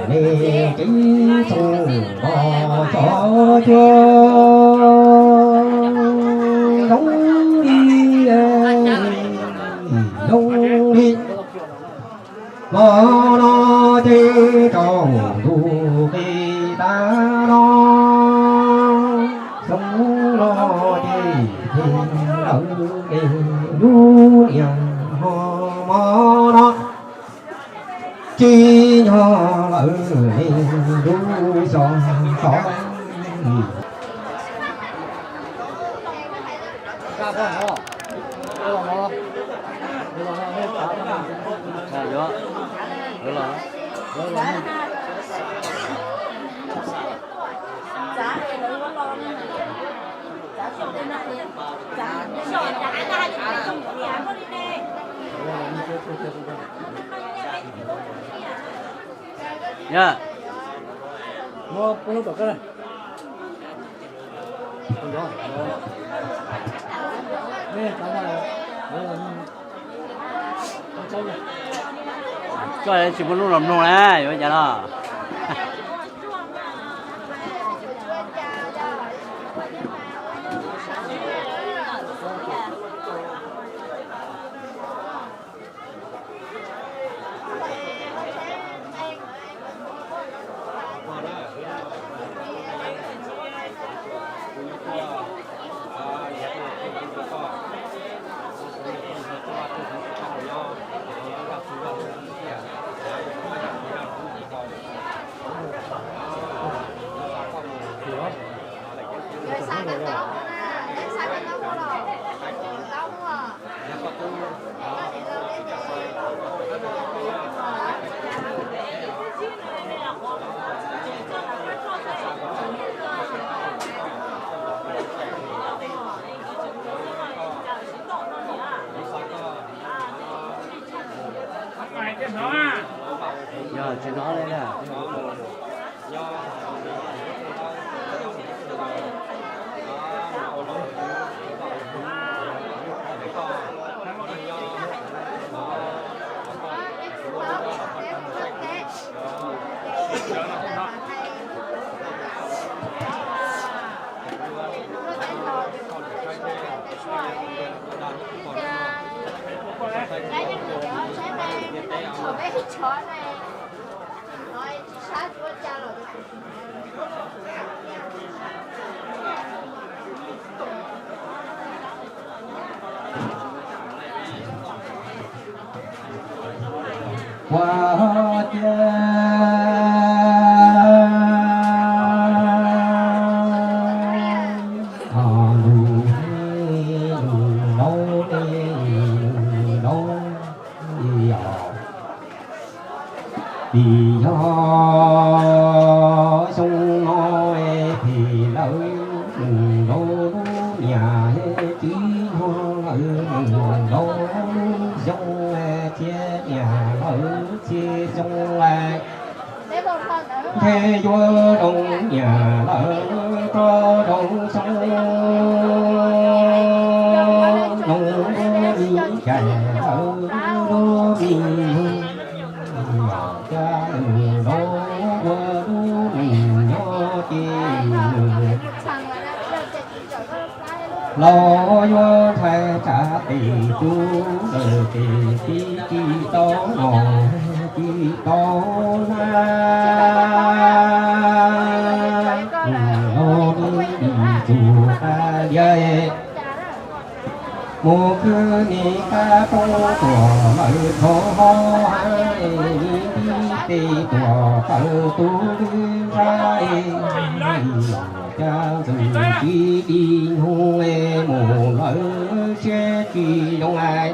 Tib txhob los cov cuag zoo li, zoo li. Hmo no ces rau ntu qis tas no, xyoo no ces lawv es lub niag hmo no tsis nyob lawm es lub xyoo tod. Koj tsis muaj lub los mloog na, yuav cas los. Yog tsis hnov li na. Ua ciav lus, lus laub, lus laub, yog vim yog xyoo no phem lawm, nws laus lub niam tsis yog lawm, nws laus lub xyoo, txhiab niam lawm txhiab xyoo. Ntshe yuav zoo niam lawm rau zoo xyoo, zoo lub me cais lawm lub me yug, los cas nws laus ua lub nws nyob ces nws laus yuav ntshai tsam tes cub lawm ces tib tsis tau noj tsis tau hnav, laus nim dim txug qab liab. Mus khwv nim qab roob tuam lawm txhua hov, nim dim tes tuam tawm tub lwb nrab, los cas ntxwg tsis dim nyug mus lawm siab tsis zoo.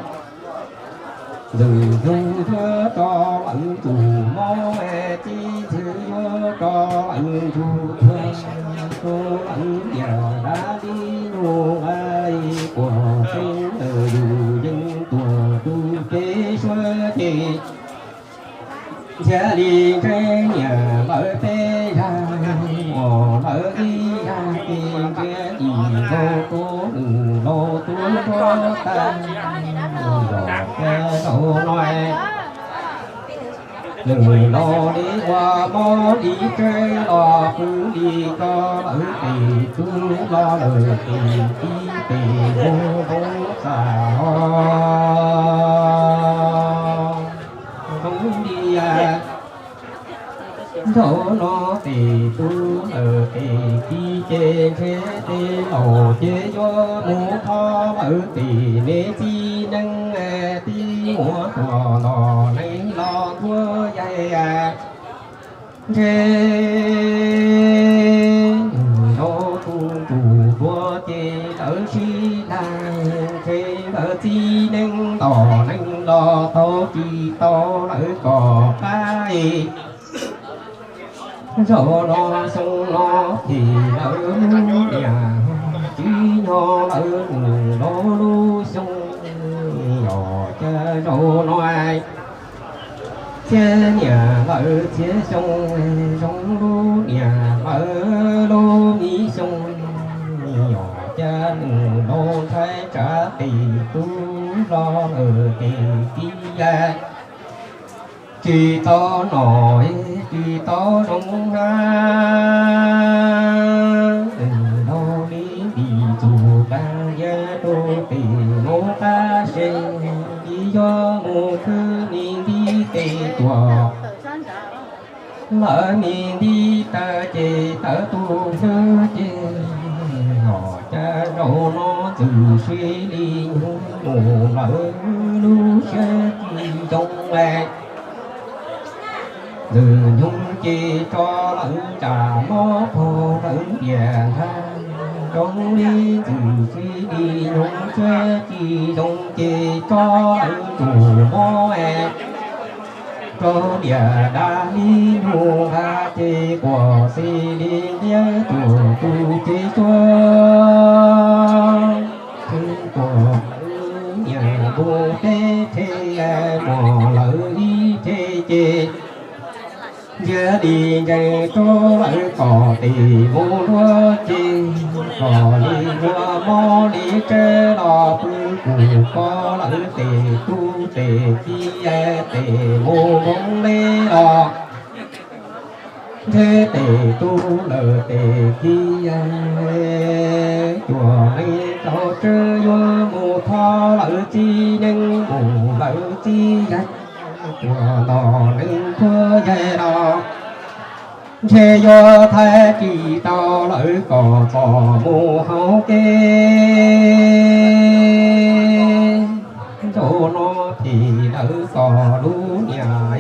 Ntxwg yug tuag tso lawm ntug mob, txiv ntxwg yuav tso lawm ntug tuag, tso lawm tias dab li nyug, puas tseeb yus yeej tuag tus peb suab ces. Ntxhiab li ntse niam lawv peb zag, uas lawv ib zag ces ntxhiab dim nkaus rau nws laus tuag rau tas, los cas zaum no Nws los li ua mob li tseb los pw li ko lawm, tes tub los lawm tes tij tes mus ntoo txaj ho zoo li. Zaum no tes tub lawm tes tij ces ntshe tes laus ces yuav mus thov lawm tes me txiv neej tib muab tuam los neeg los tuaj yaig. Ntshe nws zaum tus ntsuj duav ces lawv sib dag, ntshe nkawd txiv neej tos neeg los tau tsis tau lawv kom qab. Zaum no xyoo no ces lawv lub niam tsis nyob lawv nws lub lub xyoo, yog cas zaum no txhiab niam lawv txhiab xyoo zoo lub niam lawv lub me xyoo, yog cas nws los ntshai tsam tes tub los lawm tes tij tsis tau nom tsis tau zoo na. Nws laug li ntim txuj qab yaj rau tes mus qab se, nti yog mus khwv ni nti tes tuam. Lawv me nti taw ces tawv tus hlwb ces, los cas zaum no ntxwm sib li nyoog mus lawv lub siab tsis zoo es. Ntxwm nyoog ces tso lawv tsam mob pog lawv tiam nrag, zoo li ntxwm sib li nyoog siab tsis zoo ces tso lawv tsum mob es. Rau diam dab li nug nqa ces kuam xis li ntiab tuam tus ces suab. Tsis tuam niam tus teb rhe, muam lawv ib rhe ces ntsia li ntsees rau lawv kom tes mus nruab ces, kom li ua mob li tseb los pw kuv ko lawv tes tub tes tij tes mus npoo li los. Ntshe tes tub lawm tes tij, cuag neeg tau tswv yuav mus thov lawv txiv neej mus lawv txiv yawg, cuag nto neeg tuaj yaig los. Ntshe yuav thaij tsis tau lawv kom txom mus hauv kev. Zaum no ces lawv kom lub niam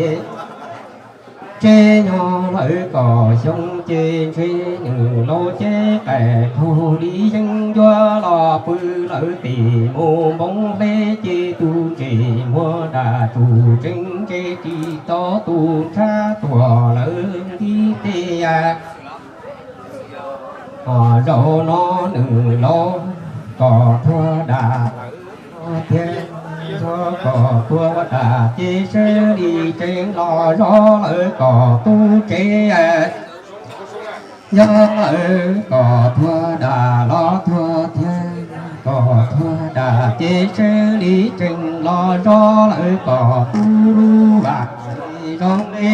tsev nyob lawv kom xyoo ces ntshe nws laus ces qais raug li yeeb yuav los pw lawv tes mus npoo hle ces tus ntses muag dam tus tseeb ntse tsis tau tus ntshav tuag lawv nti tes. Zaum no nws laus kom tuag dam lawv thiab, kom tuag dam ces sawv li tsees los zov lawv kom tu tsev. Yog lawv kom tuag dam los tuag thiab, kom tuag dam ces sawv li tsees los zov lawv kom tu lub vaj zoo li.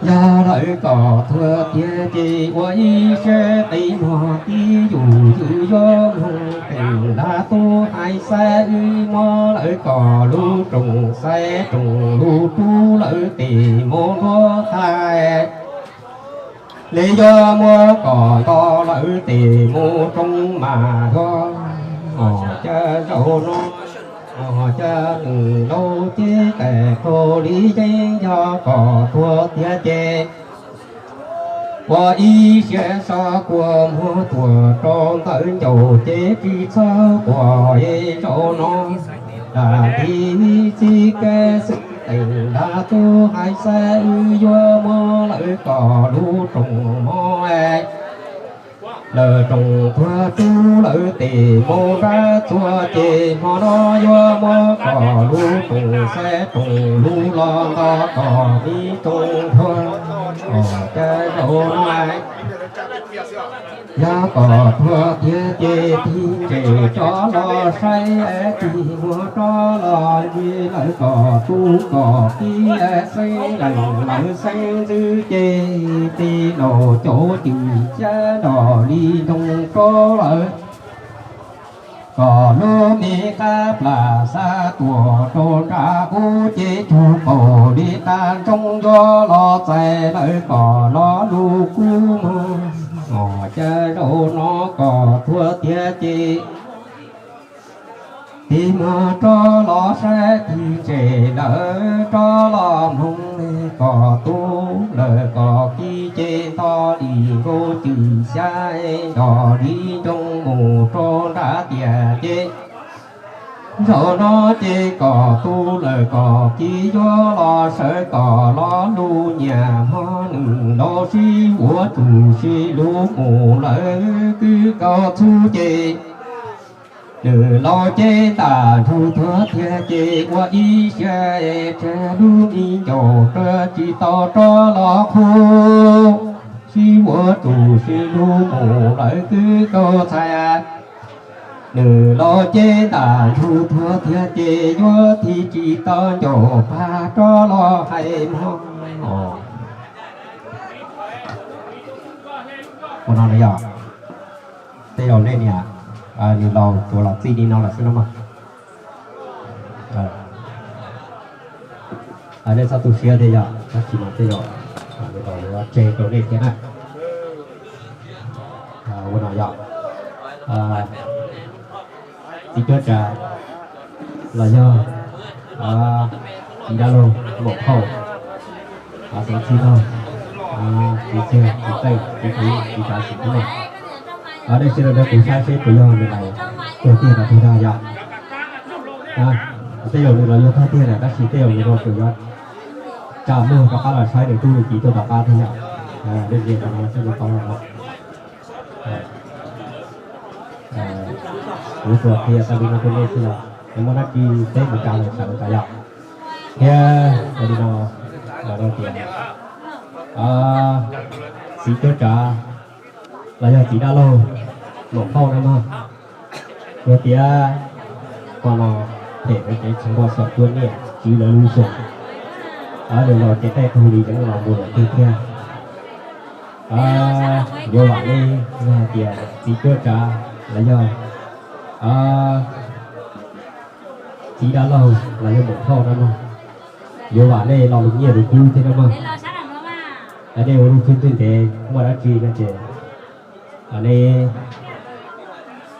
Yog lawv kom tuag tiag ces ua ib siab qi muag tib yus ywm yuav mus teem nrag tub hais xav wb muab lawv kom lub rooj xaiv rooj lub rub lawv tes mus nruab thaiv. Li yuav muab kom nto lawv tes mus rooj mas yuav, cas zaum no, cas nws laus ces qais raug li yeeb yog kom tuag tiag ces ua ib siab so kua muag tuam rau ntawm ncauj ces tsis txhob quaj es zaum no. Dam tiv txij kev xwb teem nrag tub hais xav wb yuav muab lawv kom lub rooj mob, lawv rooj tuag rub lawv tes mus nrab txuas ces hmo no yuav muab kom lub rooj xaiv rooj lub los nto kom ib rooj tuag, kom cas zaum no. Yog kom tuag tiag ces tig ntses rov los saib, tig muag rov los li lawv kom tu kom kiv xeeb lees lawv xeeb ntxwv ces tig los cov cwm xyab nrog li nroo rov lawm. Kom lub me qab plam xa tuaj rau nram ub ces tug qaum li qab ntsoog yuav los txais lawv kom los lub kub muag. Os, cas zaum no kom tuag tiag ces tig muag rov los saib, tig ntses lawv rov los mloog, kom tu lawm kom kiv ces nto li nkaus cwm xyab nrog li nroo mus rau nram tiaj ces zaum no ces kom tu lawm kom kiv yuav los sawv kom los lub nyiam hmo nws los sib ua tus sib lub mus lawv kwv kaus txhuv ces nws los ces ntam nrug tuag tiag ces ua ib siab tseg lub me ncaus rau tsis tau rov los qhuav sib ua tus sib lub mus lawv kwv kaus txhais. Nws los ces ntam nrug tuag tiag ces yuav tig tsis tau ncaus pag rov los hais mog. Ua no na yog tej zaum nej niam nws laus tsuas los txij li no lawm xwb no mas. Nej txhob tu siab thiab yog tab sis mas tej zaum nws laus yuav tseg rau nej thiab na. Ua no yog txiv cuab tsav los yog txiv dab laug maum phauj, xeev txhij laug, txiv txiag txiv qeej txiv txiv txiv tsav txiv tub, nej sawv daws nrog kuv saib seb puas yog nws laus tuag tiag los puas yog yog. Tej zaum nws laus yuav tuag tiag lawm tab sis tej zaum nws laus tsuas yuav tsa muag rov qab los saib nws tub nws kiv tuaj tom qab thiab yom. Nej ntsia tom no seb nws tau los. Kuv tsuas qhia tau li no rau nej xwb los, yog muaj dab tsi peb mus tsa los sawv tas yom. Thiab li no los tias txiv cuab tsav los yog txiv dab laug maum phauj na mog, yog tias qhov no phem peb tsev tsis npau suav tua niam txiv lawv lub xyoo, nws los ces tej tug li yeej los mus lawm tiag tiag. Yuav vam li yog hais tias txiv cuab tsav los yog txiv dab laug los yog maum phauj na mog, yuav vam nej lo lus nyiaj lus kub thiab na mog. Nej ua lub txuj ntev ntev muaj dab tsi no ces nej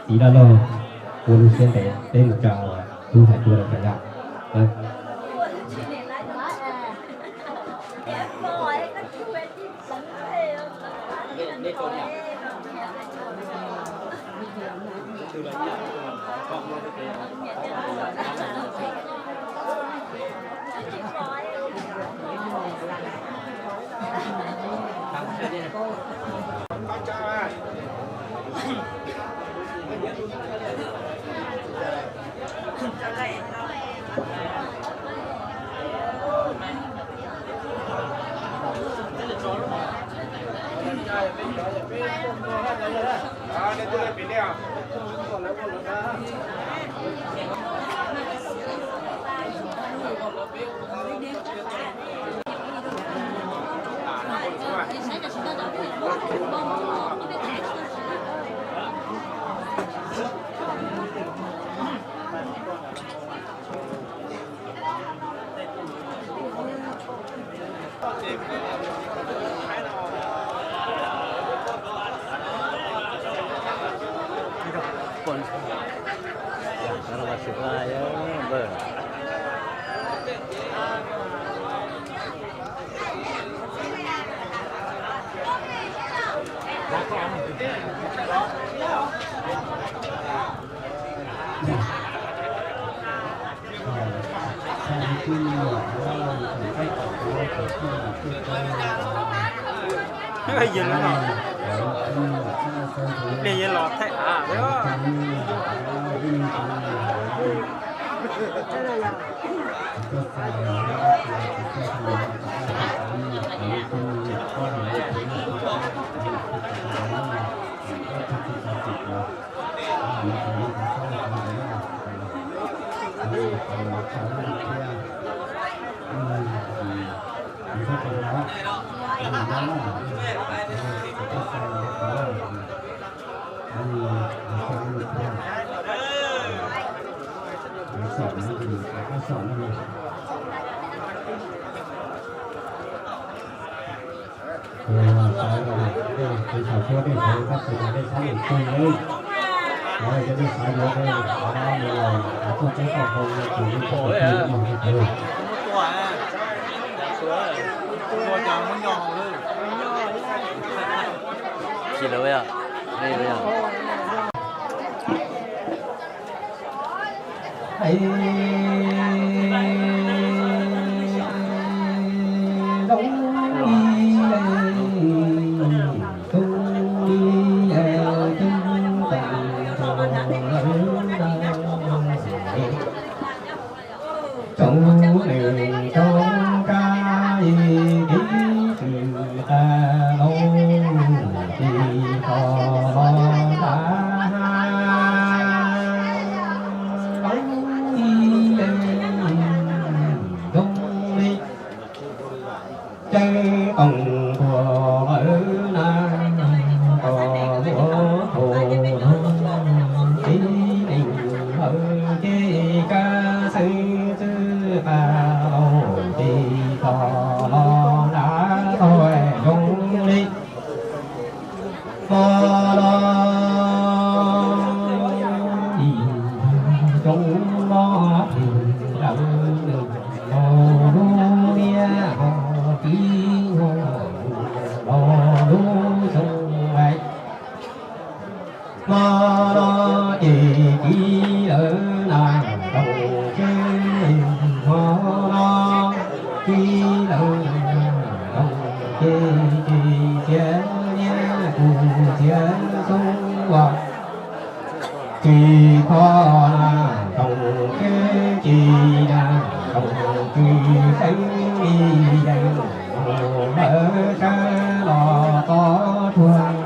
txiv dab laug ua lub siab ntev peb mus tsa tub hais tuaj los tas yom. Tsoom neeg tsoom tsa ib txwm tas los tsis tau los nram hav, zoo li caij toom tuag lawm na, kom ua thaum no tib neeg lawm ces kab xeeb txwj tas los tsis tau los nram tog zoo li hmo no, ib tsoom mloog plig lawm nws los lub niaj ho pib nyuag los lub xyoo lawm. Hmo no ces kiv lawm na, rau tsheb hmo no kiv lawm na, rau ces ces txiav niaj kuv txiav xyoo ua. Tsis kho na, rau tsheb ces na, rau tsis xeeb li yees, lawv sab los txog tsuag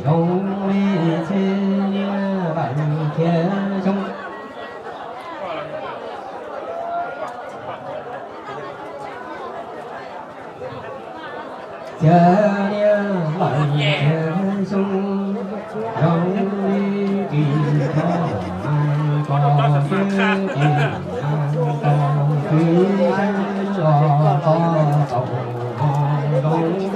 zoo li tsheb niaj lawm txiav xyoo. Txiav niaj lawm txiav xyoo, zoo li kis thov mas kos xwb ces mas kos xwb sab los txog tau ho zoo li.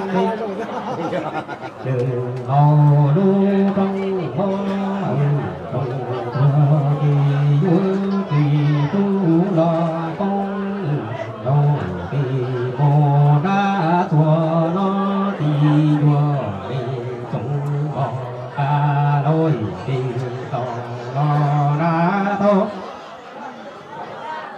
Nws laus lub roob hlob lawm, roob tuag ces yuav tsis tub los poob, rau tim mus nrab txuas no tim yuav li tsoom npog qab lawm ces tau los nrab tog.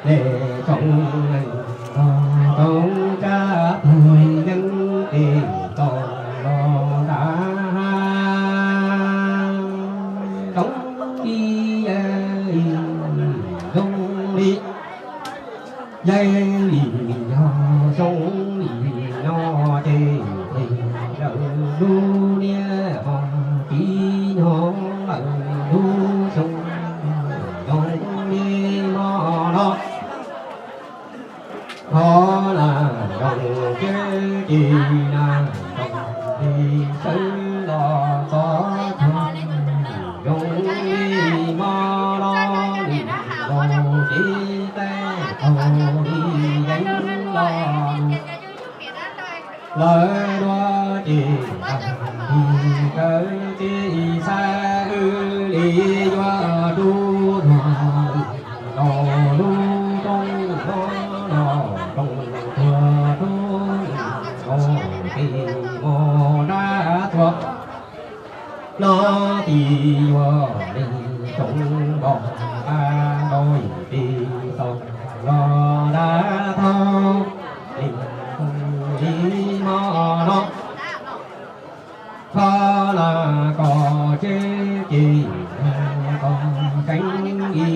Ces tsoom neeg tsoom tsa plig yeej ces tau los nrab hav, zoo li, zoo li, yeej li yog zoo li no ces plig lawm lub niaj ho pib nyuag lawm lub xyoo zoo li hmo no. Hov na, zoo tsheb ces na, zoo li sawv los txog tsuag zoo li hmo no, li laus ces taug li yeeb los. Lawv dua ces tag li kawg ces xav wb li yuav rub luag los lub roob hlob no, roob tuag rub los ces mus nrab txuas no ces yuav li tsoom npog qab lawm ces tau los nrab tog. Ces li hmo no, txhob na kos tsheb ces kos tseeb li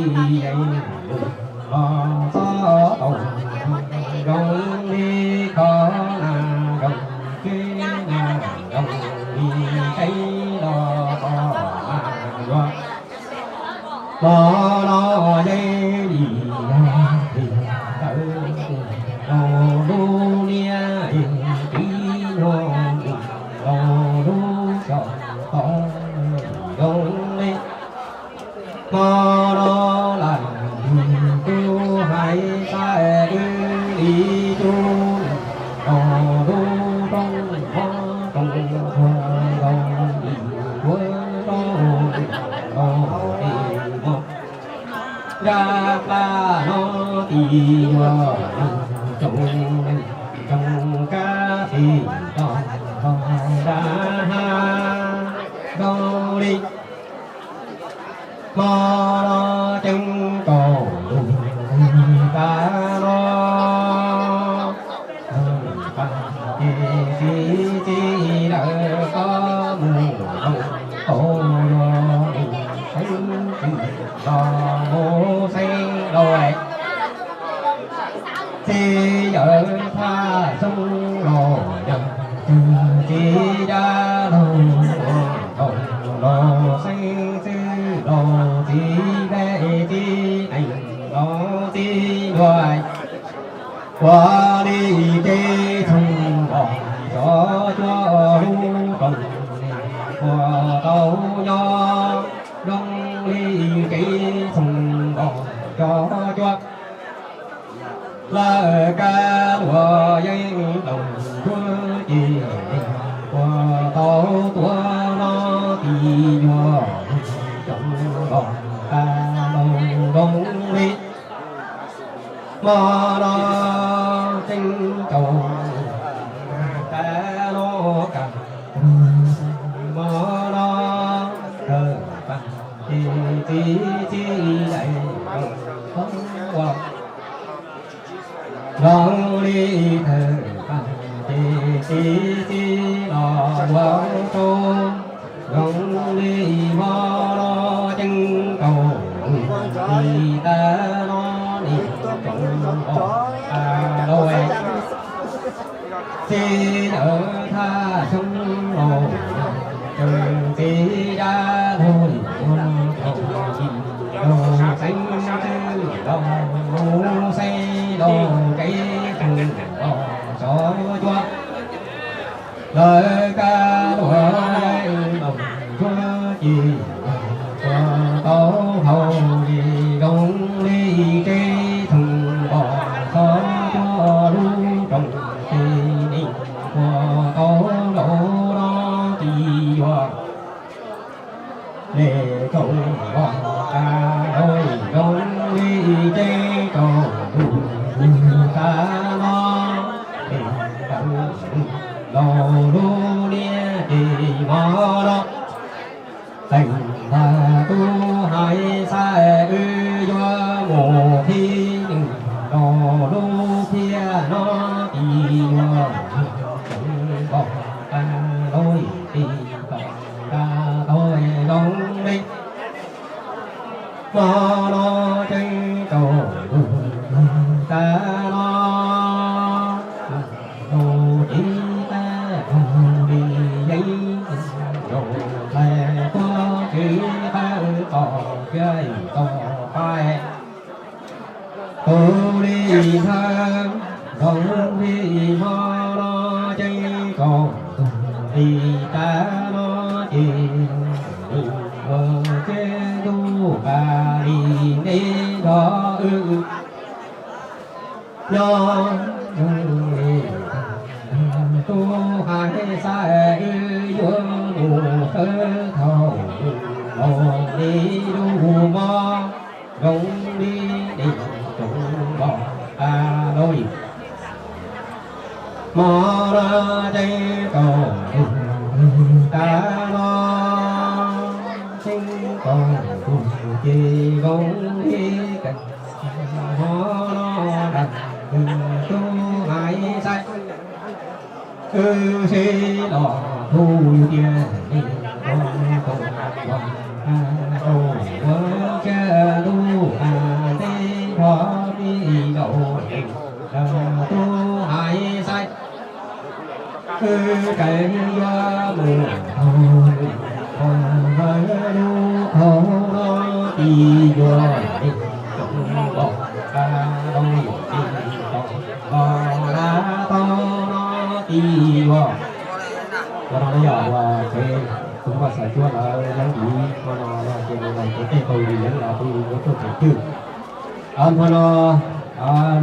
yees los txhob tau zoo li kho na, zoo tsheb na, zoo li tseeb los txhob mas yuav. Hmo no yeej li yog plig lawm rau lub niaj li Ib tog hau nra ha zoo li hmo no ceeb rau lug tag no. Ces txiv txiv lawv koj mus zoo tau yuav mus xeeb txwm los mus xeeb lauj. Txiv yawm thaj xyoob los yawm txiv dab laug ua tau los xeeb txwm los txiv nplej txiv nees los txiv nruas. Ua li kev txhoov los cov cuab lub rooj ua tau nyob zoo li kev txhoov los cov cuab. Lawv kab luam yeeb loos cuab ces ua tau tuav no ti yuav tsoom los tag los zoo li hmo no ceeb rau tag no kam hmo no kawg pab ces txiv txiv daim ua zoo li thawj pab ces txiv txiv los ua rau zoo li hmo no ceeb rau li tag no nim tsoom los tag lauj. Txiv lawv thaj xyoob los yawm txiv dab laug ua tau yim rau xeeb txwm los mus xeeb lauj kev txhoov los cov cuab. Lawv kab luam yeeb loos cuab ces ua tau hau li zoo li kev txhoov los cov cuab lub rooj ces nim ua tau zaum no ti yuav nim tsoom los tag lauj zoo li kev txhoov los tag no nim tawm los lub niag ces hmo no teem ntag tub hais xav wb yuav mus qhib nws rau lub phiaj no ti yuav tsoom los tag lauj ti kom tag tau zoo li hmo no ceeb rau lug tag no. Rau tib tag rau li yeeb rau hlais puab tsis qawm tom kiag tom qaib tus li thawj zoo li hmo no ceeb rau tug li tag no ces ua teb ntuj nqa li neb nrog wb nyob zoo li tub hais xav wb yuav mus sawv thaum los li lub hmo zoo li nim tsoom los tag lauj. Hmo no ceeb rau tug tag no ceeb rau tug ces zoo li kawg hmo no dag tug tub hais xav wb sib los hu tias nim ua tau los tag lauj, ua tsiab ntuj tag ntej nrog li zaum tub hais xav wb tseem yuav mus tau ua lawv lub qhov no ti yuav nim tsoom los tag lauj ti kom los tag tau no ti yuav. Ua no yog ua tsev tub npoj xav cuab lawv yeeb ntawd, ua no yog ces nws los tsev tej qaug li yeeb los pw yuav tuaj tseem cwj. Hmo no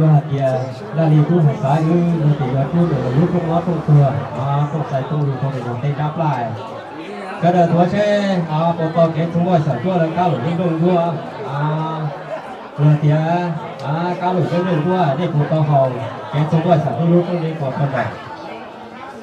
luag hais tias daj li tub hais xav wb luag tias yuav rub ntawm lub rooj mob rooj tuag, rooj xais rooj lug rau ntawm tej nrab plaj. Sawv daws thuav seb puas tau kev txhoov npoj xav cuab lawv kab lum yeeb nplooj ntuab. Luag tias kab lum yeeb nplooj ntuab nej puas tau haus kev txhoov npoj xav cuab lub rooj li puas tau npaum.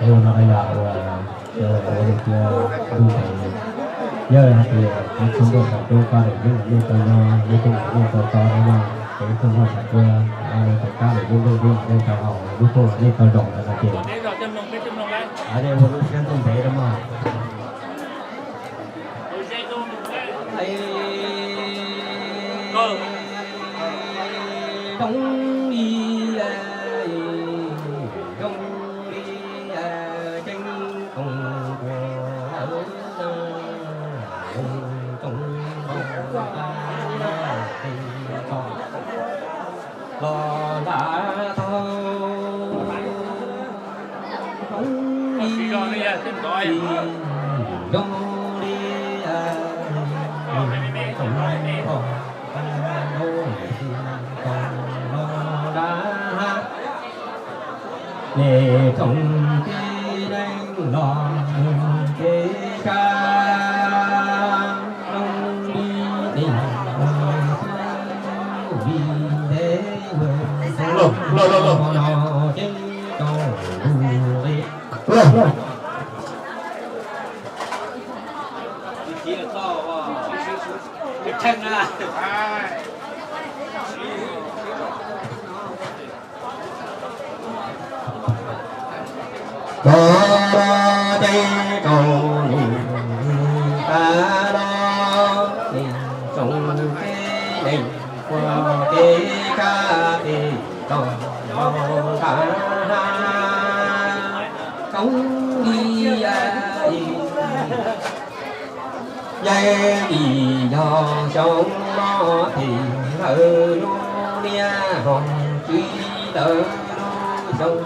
Es ua no yog ua, ua li tias ntuj ntev, yog hais tias kuv txog ntua thaum koj lawm, nej tau nyob, nej tuaj nej tau txog no, ces txog ntua thaum koj lawm, tau kab lawm, nej tau haus, lub tuaj nej tau zaum lawm no ces, nej ua lub siab ntuj ntev rau mog. Zoo li zoo li ceeb toom puag lawm, toom los nram tog, zoo li zoo li toom pog los nram hav. Nej tsoom tib neeg los mus kev kab, zoo li neeg los xub li ntev vwm los ceeb rau lus li. Koj los ceeb rau lus tas los, nej tsoom tib neeg puag kev kab pem toj los nram hav. Zoo li yog vim yog xyoo no them lawv lub niag hom tswv lawv lub xyoo,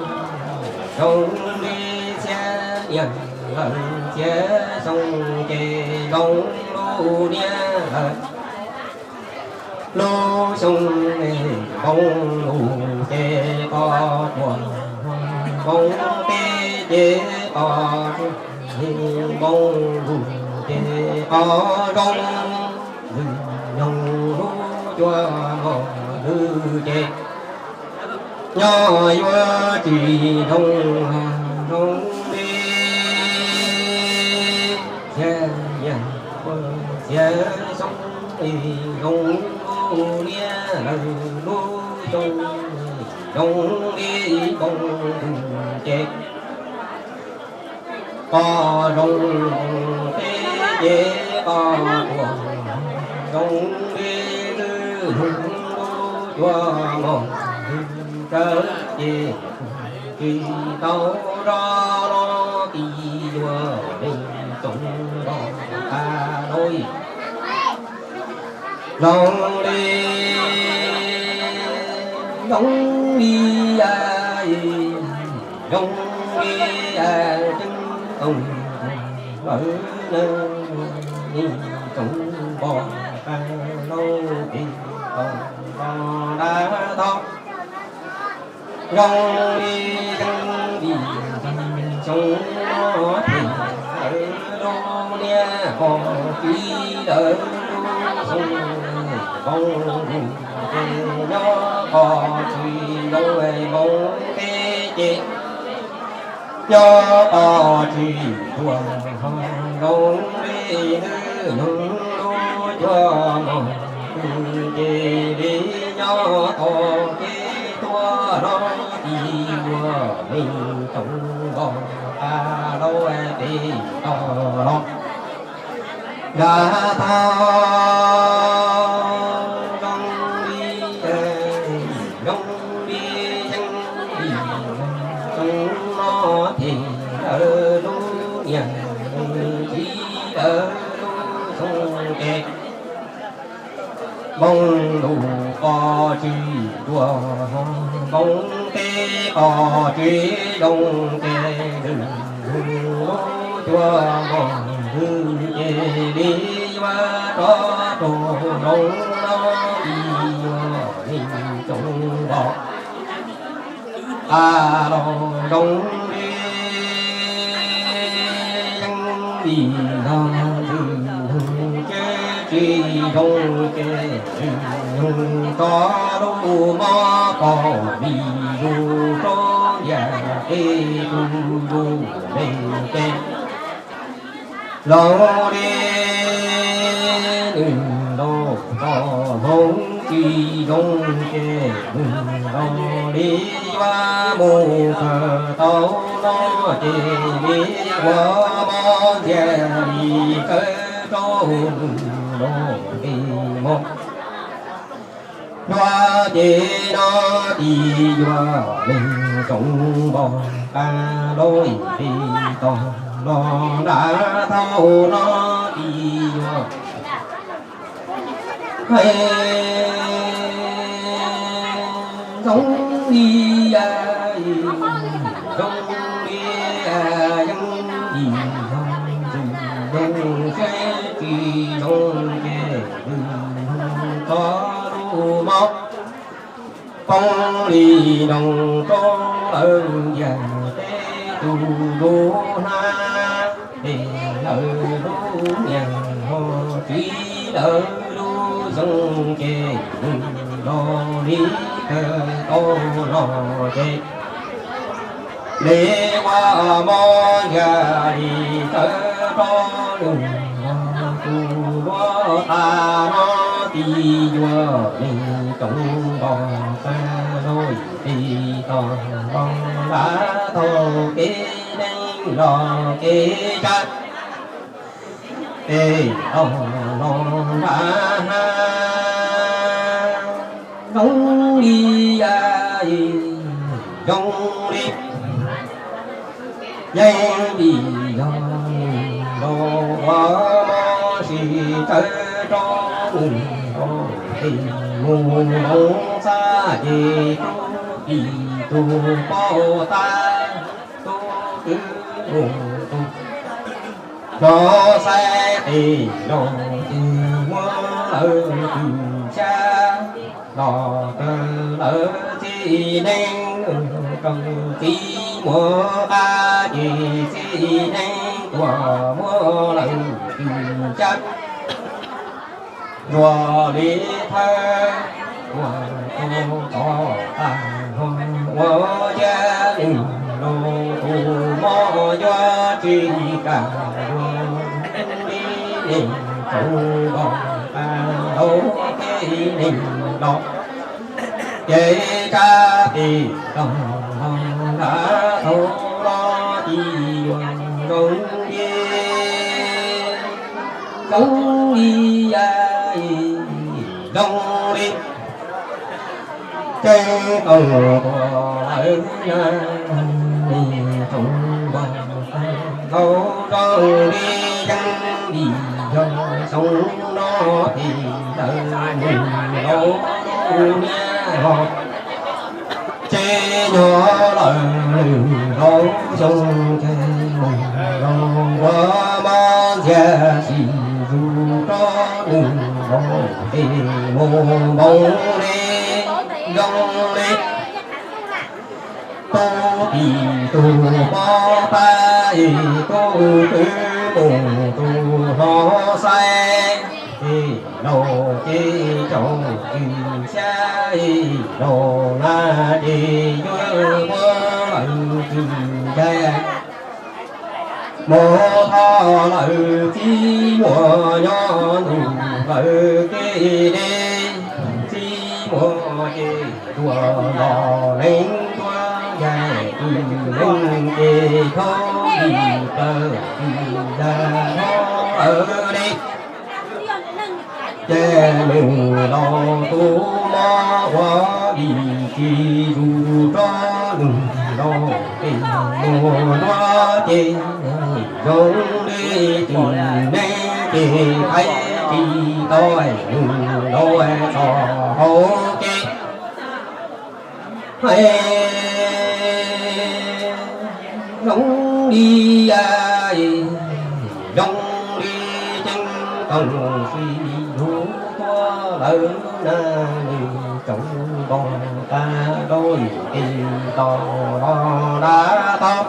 zoo li txhiab niam lawv txhiab xyoo ces zoo lub niag lawv lub xyoo. Npoo lus ces qos tuam, npoo teb ces qos, npoo lus ces qos zoo, npoo lus cuaj mos lwj ces nyob yuav tsis zoo, zoo li txhiab niam txhiab xyoo, zoo li lawv lub xyoo, zoo li npoo lus ces qos zoo, npoo teb ces qos tuam, zoo li lwj lub cuaj mos lwj, tsawv ces tsis tau rov los, tib yuav neeg tsoom npog tas lawm. Zoo li, zoo li, zoo li ceeb toom lawm, neeg tsoom npog tas lawm, tib tau rov los. Zoo li ceeb vim xyoo no them lawv lub niag hom tswv lawv lub xyoo, npoo lus ces nyob qos tsis zoo, npoo teb ces nyob qos tsis tuag, zoo li npoo lus cuaj mos lwj ces li nyob qos tsis tuag los, tib yuav neeg tsoom npog tas lawm, tib tau rov los. Nram tog zoo li, zoo li ceeb vim xyoo no them lawv lub niag txiv lawv lub xyoo ces npoo lus qos tsis dua, npoo teb qos tsis zoo ces lwm lub cua mos lwm ces li yuav rov rau npoo no, tsis yuav li tsoom npos a los zoo li yeeb li yog lwm hnub tsis zoo ces lwm hnub tso lub mob pom li yus rau yam tej tus yus me ces los li nws los txog hmoov tsis zoo ces nws los li yuav mus kawm tau no ces li ua mob ntxiag li kawg rau nws los li mus. Yog ces no tsis yuav li tsoom npos qab lub ib tos los nram thaum no tsis yuav zoo li, zoo li yeeb li yog ntxwg nyoog siab tsis zoo ces lwm hnub tso lub mob poob li nroos rau lawv yam tej tus lub hnab, ces lawv lub niag ho txiv lawv lub xyoo ces nws los li kawg tau los ces li ua mob yam li kawg rau nws los tus luaj tas no tsis yuav li tsoom npos qab lub ib tos los nram thaum kev neeg los kev tsawg ces los los nram hav zoo li, zoo li yeeb li yog los ua mob tsis tsawg rau nws los ces mus hloov xab ces tub tij tus poj tab tub twb mus tus hnov xaib ces los ces muab lawv tws xyab los rau lawv txiv neeb rau txiv muam qab ces txiv neeb tuaj muab lawv tws xyab ntsuas li thawb ua tau tov tas ho ua cia nws los tus mob yuav tsis kam yuav li neeg tsaus nkaus tas lauj kev neeg los ces tsab tes taug los nram thaum no tsis yuav zoo li, zoo li, zoo li ceeb toom tuaj lawm na, tsoom npos qab lauj zoo li yeeb li yog xyoo no ces lawv mus lauj niab ho tsev nyob lawm lwm lub xyoo ces mus los ua mob ntxiag tsis zus rau nws los ces mus npoo li zoo li tub tij tus poj tab es tub twb mus tus hnov xaib es los ces tsaus tws xyab es los na ces yuav muab lawv tws ncaig mus thov lawv txiv muam nyob ntuj lawv kev deb, txiv muam ces tuaj los leej tuaj ncaig tws leej ces khaub lig plaws tws ncaig thov lawv li ces nws los tus mob ua vim tsis zus rau nws Los tes mus no ces zoo li tus neeg ces qhib tsis tau mus los txog hauv kev. Hais zoo li, zoo li ceeb toom sis lug tuaj lawm na, nws tsoom npog tag rau tes tos los dab tog.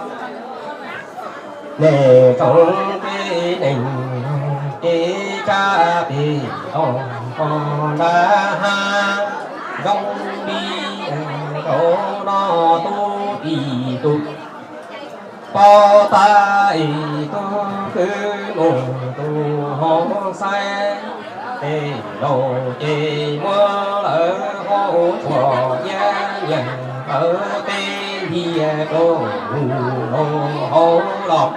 Nej tsoom peb neeg ces tsab pem toj npog dab hab, zoo li rau no tub tim tus pov tag es tub kwv mus tus hauv xaib, tes laus ces muab lawv hauv tshuam nyiaj nyias ntawd peb hiav rau mus rau hauv los.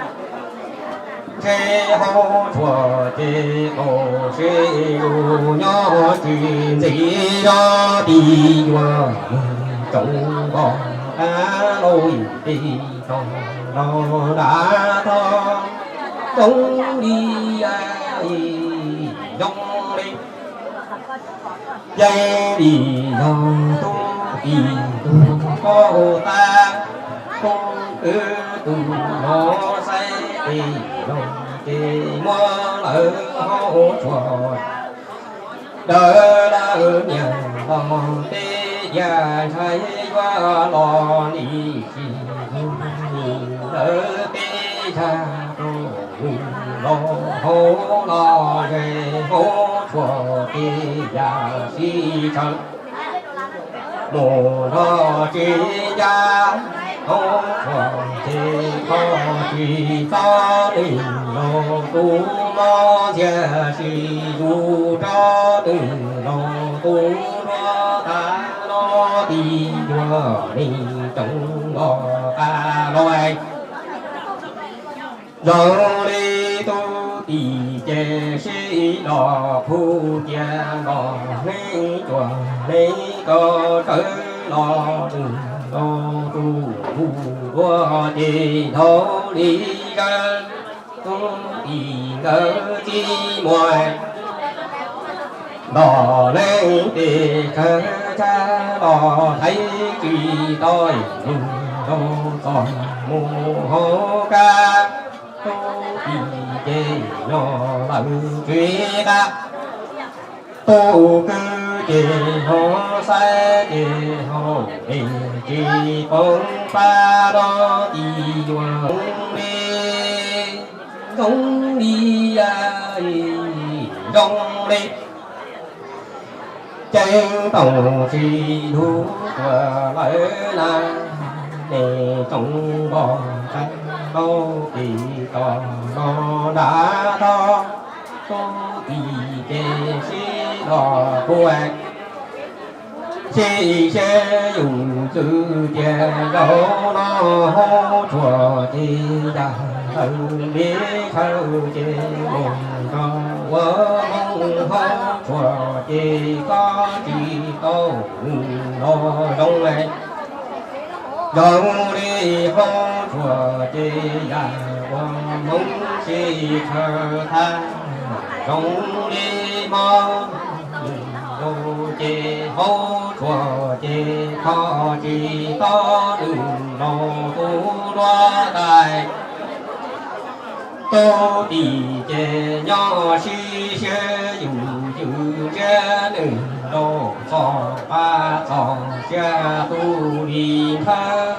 Ntshe hauv tshuam ces kaum seb yus nyob tsis ntxim zog, tis yuav tsoom npog dab lauj, tes tos los dab tog, zoo li, zoo li yeej li yog tub tim tus pov tag, tub kwv tus hauv xaib, tes laus ces muab lawv hauv tshuam dawb lawm nyias los peb yam ntshai yuav los li tsis lawv peb yam rau los hauv los ze hauv tshuam ces yam sib tsawv. Mus nrog tsis ncaj hauv tshuam ces kho tsis txob nws laus tus mob ntxiag, tsis yus rov nws laus tus duab tag no, tis yuav neeg tsoom npog dab lauj. Zoo li tub tim ces sib los phu cia npog neeb cuag neeb koj tsawv los nws laus tus hu duab ces dhau li zaj tub tim nkawd txij muag. Npog neeb tes tsawv tsawv los thaiv tsis tau nws laus txog mus hauv kab. Tub tim ces nyob lawm tsis qab, tub kwv ces hauv xaib ces hauv es tsis poob pab no, tis yuav zoo li, zoo li, zoo li ceeb toom sis lug tuaj lawm na, nej tsoom npog dab lauj, tes tos los dab tog, tub tim ces sib los phu sib seb yus txwv tias zaum no hauv tshuam ces yam lawv li chaw ces mus nrog ua hauv hauv tshuam ces koj tsis tau nws los zoo li, zoo li hauv tshuam ces yam ua hmoov sib tshaw thab, zoo li mob nws zoo ces hauv tshuam ces kho tsis tau nws los tus duab tais. Tub tim ces nyob sib siab yus ywj ntshiab nws rau txog pab txog siab tu li thawj,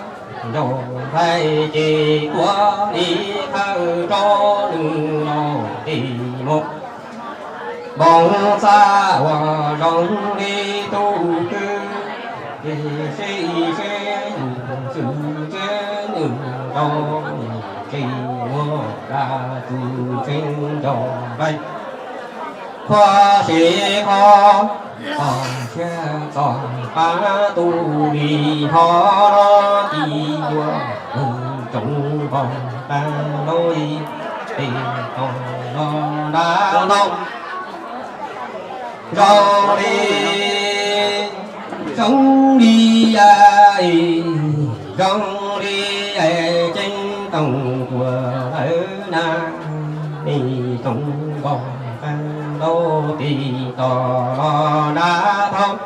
ncaug nthaij ces tuav li thawj rau nws los tim mus. Npoo txaj uas zoo li tub kwv, ces sib seb yus txwv ntshiab nws rau, tsis muaj dab tsi tseeb ncaug nqaij. Qhov tseeb qhov txog siab txog qab tu li thov no, tis yuav nws tsoom npog dab lauj, tes tos los dab lauj. Zoo li, zoo li, zoo li na, nim tsoom npog qab ntaub tis tos los nrab thoob.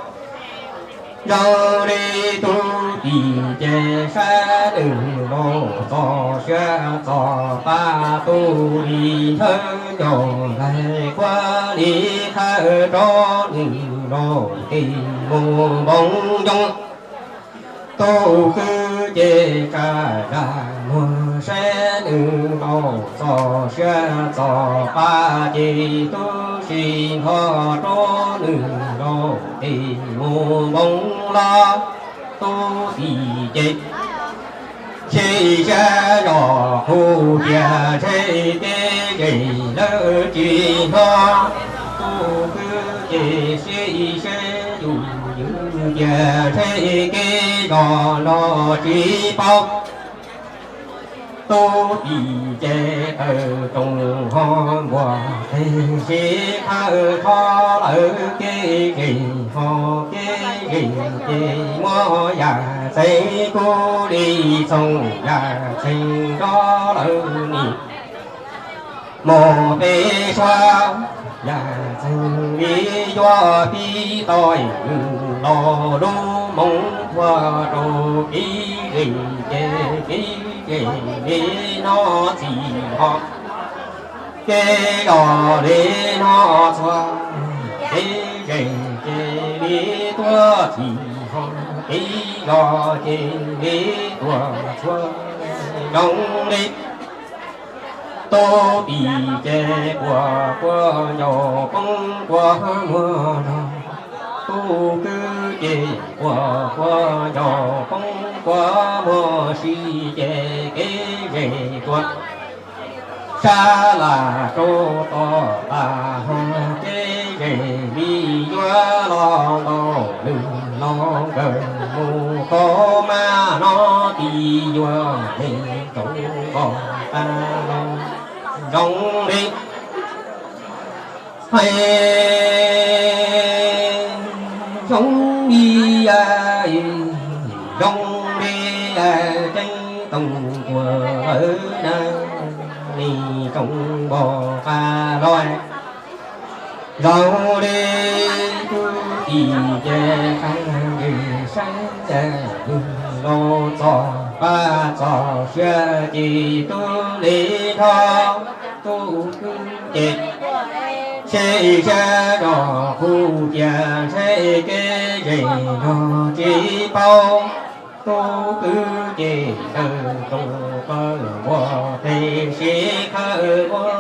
Zoo li tub tim ces saib nws los txog siab txog pab, tub li nthawv ncaus nplaig quav li qhawv rov nws los tes mus npoo ncoo. Tub kwv ces tsa zaj muag saib nws los txog siab txog pab, ces tub si nthov rov nws los tes mus npoo los. Tub tim ces sib sab zog qhuv tias ntshe kev zem lawv tsis hnov. Tub kwv ces sib sab yus ywm tias ntshe kev zog los tsis paub. Tub tim ces tawm rooj ho npuas qheg sib khawv rov lawv kev zem ho kev zem ces muab yam txeev kub li txoog yam txeev nrov lawv nim mus peb suab. Yam txeev li yuav pib tau nws los lub moo thuav rau kev zem ces kev zem li no txhim ho kev zog li no txhua, kev zem ces li tuaj txhim ho kev zog ces li tuaj txhua. Zoo li tub tim ces quas quav ncaus poob quas muag zog. Tub kwv ces quas quav ncaus poob quas muag si ces kev zem tuaj sab las rau tod tas ho kev zem li yuav los ntau lwm los nkawd mus kaum maj no ti yuav me tsoom npog qab los zoo li hais zoo li, zoo li tseeb toom tuag lawm na, nim tsoom npog qab los zoo li tub tim ces qab ntswg saib nws los txog pab txog siab ces tub li nrho tub kwv ces sib sab zog qhuv tias ntshe kev zem zog tsis paub. Tub kwv ces tawm rooj qhov npuas qheg sib khawv ua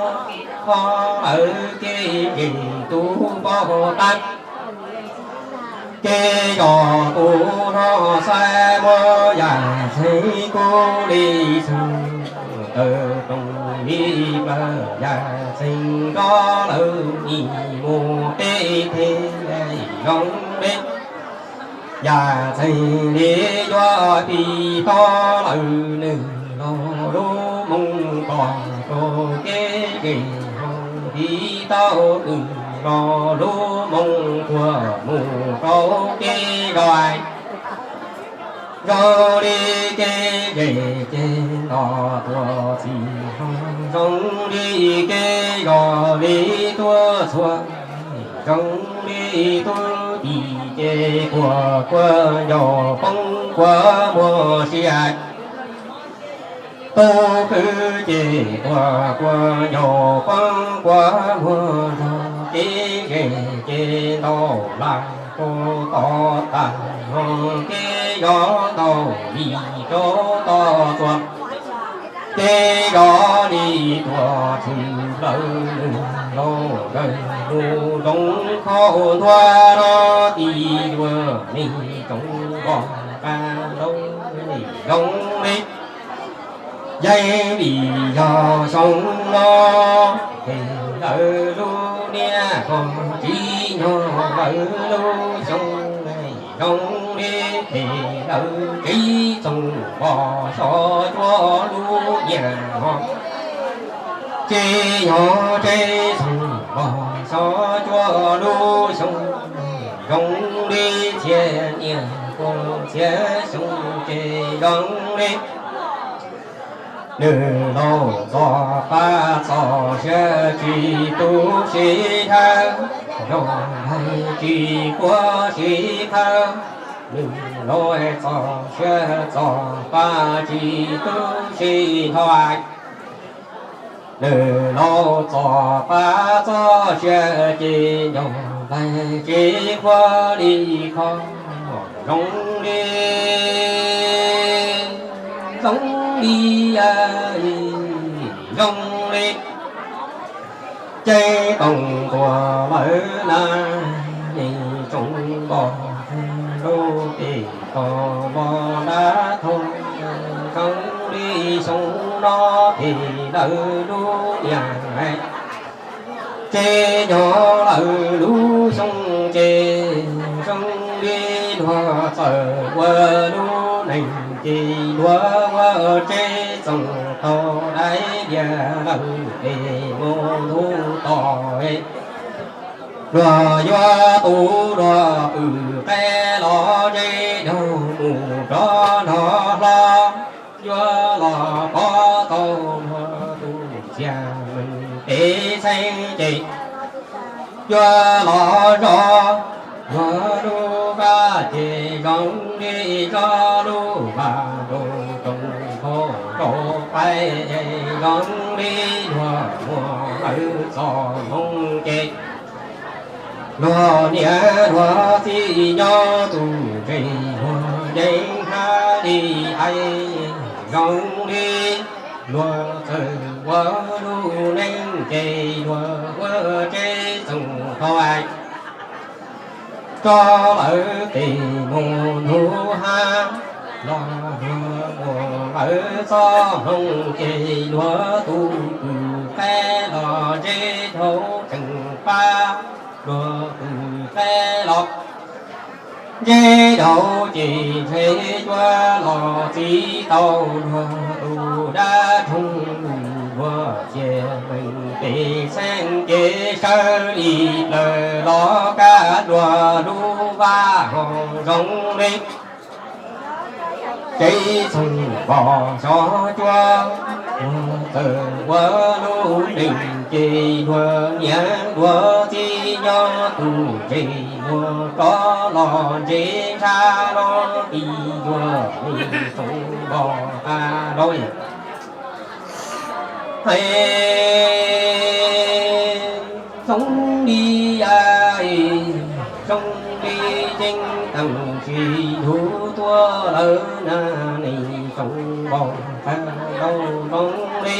qhov lawv kev zem tub npog qab. Kev zog tub no xav muab yam txeev kub li txoog, tawm rooj li plaws yam txeev nrov lawv nim mus peb teg zoo li yam txeev li yuav pib tau lawm nws los lub moo kos rau kev zem ho pib tau nws los lub moo thuav mus rau kev zog. Zoo li kev zem ces nto tuaj txhim ho, zoo li kev zog li tuaj txhua, zoo li tub tim ces quas quav ncaus poob quas muag sia. Tub kwv ces quas quav ncaus poob quas muag zog, kev zem ces ntau lawm rau tod tas ho kev zog ntau li rau tod txhua. Kev zog li tuaj tshwm plaws nws los nkawd mus zoov khau ntuag no ti yuav me tsoom npog qab los zoo li yeej vim yog xyoo no phem lawv lub niag ko, tsis nyog lawv lub xyoo, zoo li phem lawv tsev txoov npog xyov cuaj lub niag ko, tsis nyog tsev txoov npog xyov cuaj lub xyoo, zoo li txhiab niag ko txhiab xyoo ces zoo li Nws laus txom pab txom siab tsis tu sib thawb, zoo nraug tsis quav sib thawb. Nws laus txom siab txom pab tsis tu sib thawb. Nws laus txom pab txom siab ces nco nplaig tsis quav li kho. Zoo li, zoo li, zoo li ceeb toom tuaj lawm na, nej tsoom npog lub pem toj los dab thooj. Zoo li xyoo no pem lawv lub niam tsev nyob lawm lub xyoo ces zoo li luag txawm ua lub neej ces luag ua tsev txoos tau dai diav lawm pem mus ntuj tos. Luag yuav tu luag pw qaib los zeb daug mus rov nrog hlo, yuav los pov tau luag tus txiag meej pem txheeb ces yuav los zov luag lub vaj ces zoo li zov lub vaj nroog toom nphau rau qaib, zoo li luag muaj lawv txoj hmoo ces luag niam luag txiv nyob tus ntse luag yeej hab li hais, zoo li luag txawm ua lub neej ces luag ua tsev txoos tau hais. Tso lawv tes mus ntug hab los luag muaj lawv txoj hmoo ces luag tus pw qaib los zeb daug tseem pab luag pw qaib los zeb daug ces ntshe yuav los txi tau luag tus dab roog lus luag txiag meej pem txheeb ces sawv li plaws los kaj luag lub vaj ho zoo li tsev txoos npos xyov cuab. Luag txawm ua lub neej ces luag niam luag txiv nyob tus ntse luag rov los ntse ntsha los ti yuav li tsoom npog qab los hais. Zoo li, zoo li ceeb toom tsis ntug tuaj lawm na, nej tsoom npog qab los zoo li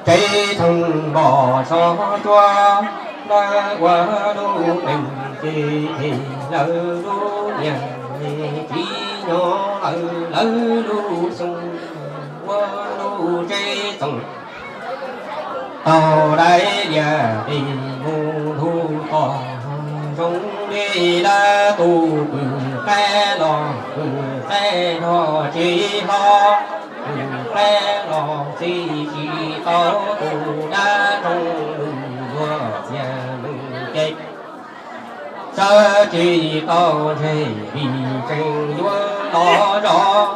tsev txoos npos xyov cuab. Lawv ua lub neej ces lawv lub niam tsis nyob lawm lawv lub xyoo, ua lub tsev txoos tau dai diav pem mus ntuj tos. Zoo li lawv tus pw qaib los pw qaib nrog tsis hlob, pw qaib los txi tsis tau tus dab roog lus luag txiag meej ces sawv tsis tau ntshe li tseem yuav los zov.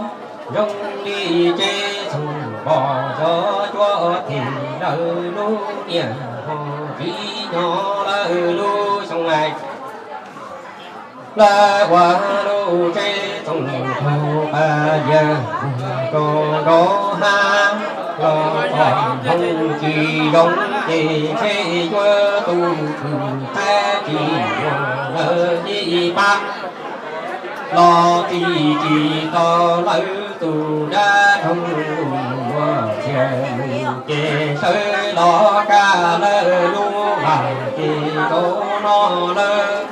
Zoo li tsev txoos npos xyov cuab ces lawv lub niam ho tsis nyob lawm lub xyoo hais. Lawv ua lub tsev txoos tau pas yag rau nraud hab, los txoj hmoo tsis zoo ces ntshe yuav tus pw qaib tsis muaj lawv ib pab. Los txi tsis tau lawv tus dab roog lus luag txiag meej ces sawv los kaj lawv lub vaj ces rau no lawm.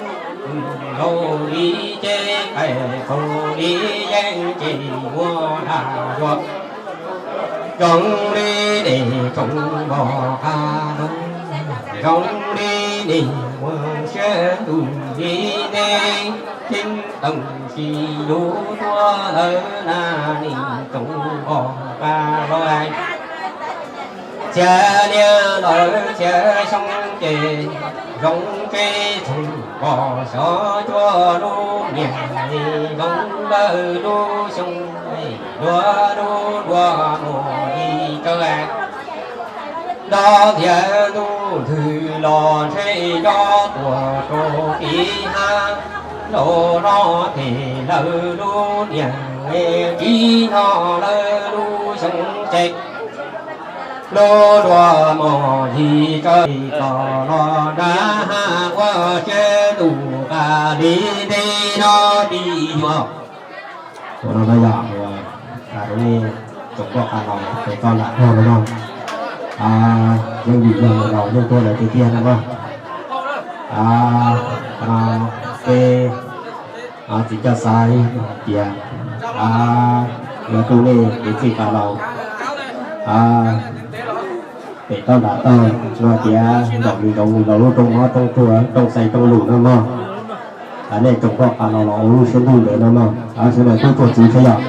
Zoo li cev qaib txoos li yeeb ces muaj dag zuag. Zoo li nej tsoom npog qab los, zoo li nej muaj siab ntuj li nej, ceeb toom tsis ntug tuaj lawm na, nej tsoom npog qab los. Txhia niaj lawm txhia xyoo ces Zoo tsev txhoov pom xyov cuaj lub niag, zoo lawm lub xyoo, luag lub nruas mus yig tsawv. Nrov thiab ntuj nthwv los ntshe nco tuaj rau tim hav, nraum no pem lawm lub niag, tsis hnov lawm lub xyoo ces. Lub nruas mus yig tsawv, tom los nrag hav ua siab ntuj qas li ntej no tib yuav. Ua no yog ua rau nej tsoom poj qav los pem toj nram no no, yeej vim yog los yeej tuaj lawm tiag tiag no mas. Qhov no peb txiv coj xaiv hais tias yuav tu nej kev txij qab laus pem toj nram toj, ua tias nraum nws zoov los lub rooj mob rooj tsuag rooj xais rooj lus no mog. Nej tsoom poj qav los los ua lub siab ntuj ntawd no mog, sawv daws tub tuag txiv thiab yom.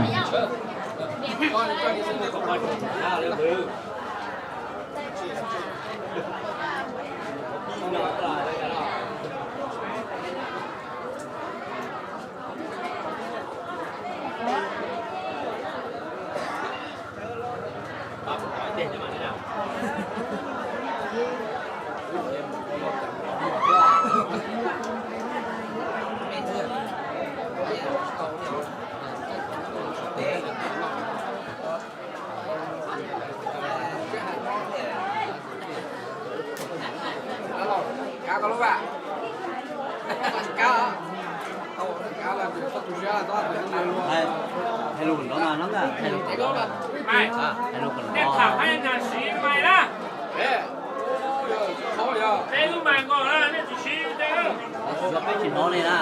Hais lus kom nrov no, hais lus kom nrov. Hais lus kom nrov. Peb tsis hnov li na.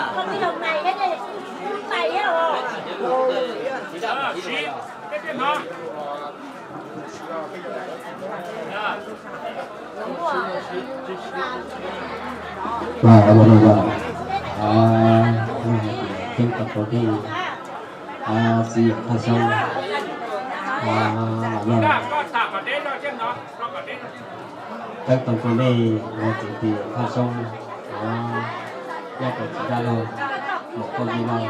Ceeb toom rau nej, txiv yawm Thaj Xyoob, ceeb toom rau nej, txiv yawm Thaj Xyoob, nyob rau txiv dab laug, muam Kauj Yij Lauj,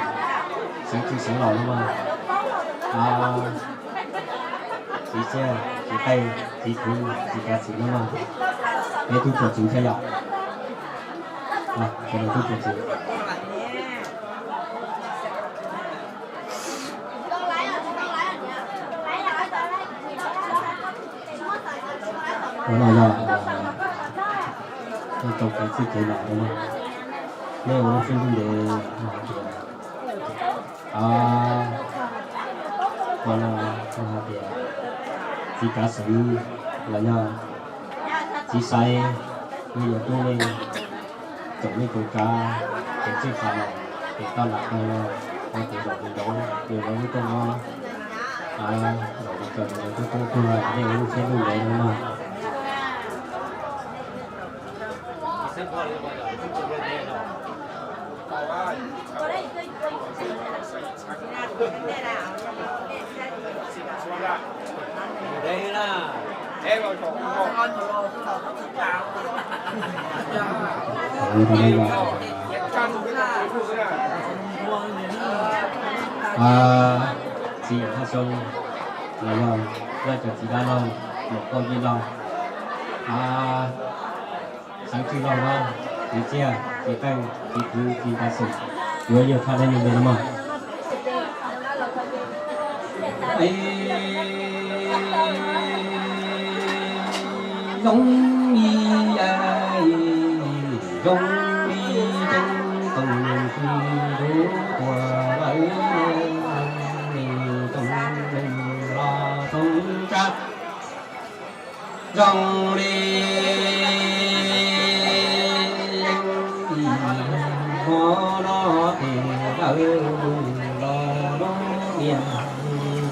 xeev txwj xeev laus no mas, txiv Xiab, txiv Qeej, txiv Khwv, txiv Kav Xwm no mas, peb tub tuag txiv thiab yom. Sawv daws tub tuag txiv. Ua no yog nej tau kev txij kev laus no, nej ua lub siab ntuj ntev hais tias, ua no hais tias txiv Kav Xwm los yog txiv Xaiv, nej yuav tub nej tsoom neej tsoom tsav, kev txij qab laus, kev toj lam no, ua kev zaum li nraud, yog lub rooj no, zaum li txog nws tub tub tuag, nej ua lub siab ntuj ntev no mas. Txiv Thaj Xyoob los yog, yog cov txiv dab laug, muam Kauj Yij Lauj, xeev txwj laug no, txiv Txiaj, txiv Qeej, txiv Khwv, txiv Kav Xwm, yuav yog tshaj dab neeg no mas. Zoo li, zoo li ceeb toom tsis lub tuag lawm, toom neeg los toom tsab. Zoo li leej hmo no tes lawm los lub niam,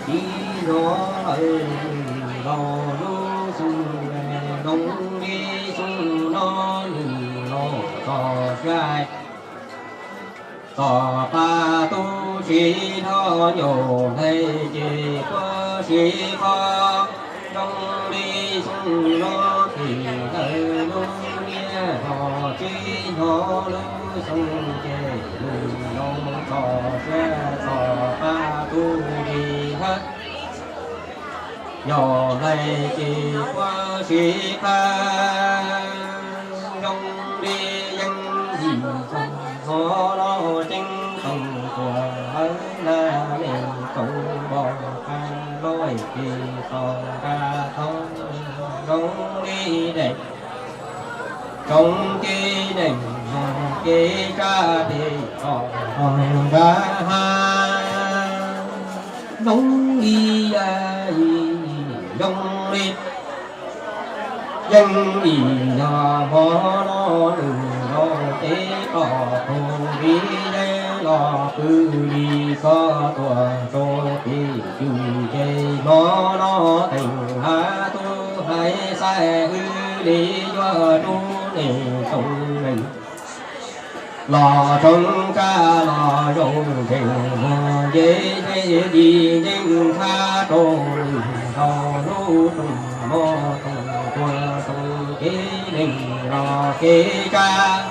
tib hnov lawm los lub xyoo, zoo li xyoo no nws los txog siab. Tom qab tub siv dhau nyuj nthe ces puag siv qho, zoo li xyoo no tes lawm lub niam, txog tsis Yog hlais ces puab sib qab zoo li yeej yim tog hov no ceeb toom tuam lawv na, neeg tsoom npog qab loj ces tog nra thoob zoo li deem, tsoom kev neeg yog kev tsab tes tog nra ha zoo li zoo li. Yeej ib yam hmo no nws los ces tog tug viv yeeb los pw li koj tuaj rau pem cwj ces hmo no teem hav tub haiv xaiv wb li yuav rub neeg tsoom neeg los tsoom tsab los zoo nkeeg muag nce nce li yeej thab rau nws rau hnub rooj hmo rooj tuag rooj kev neeg los kev tsab,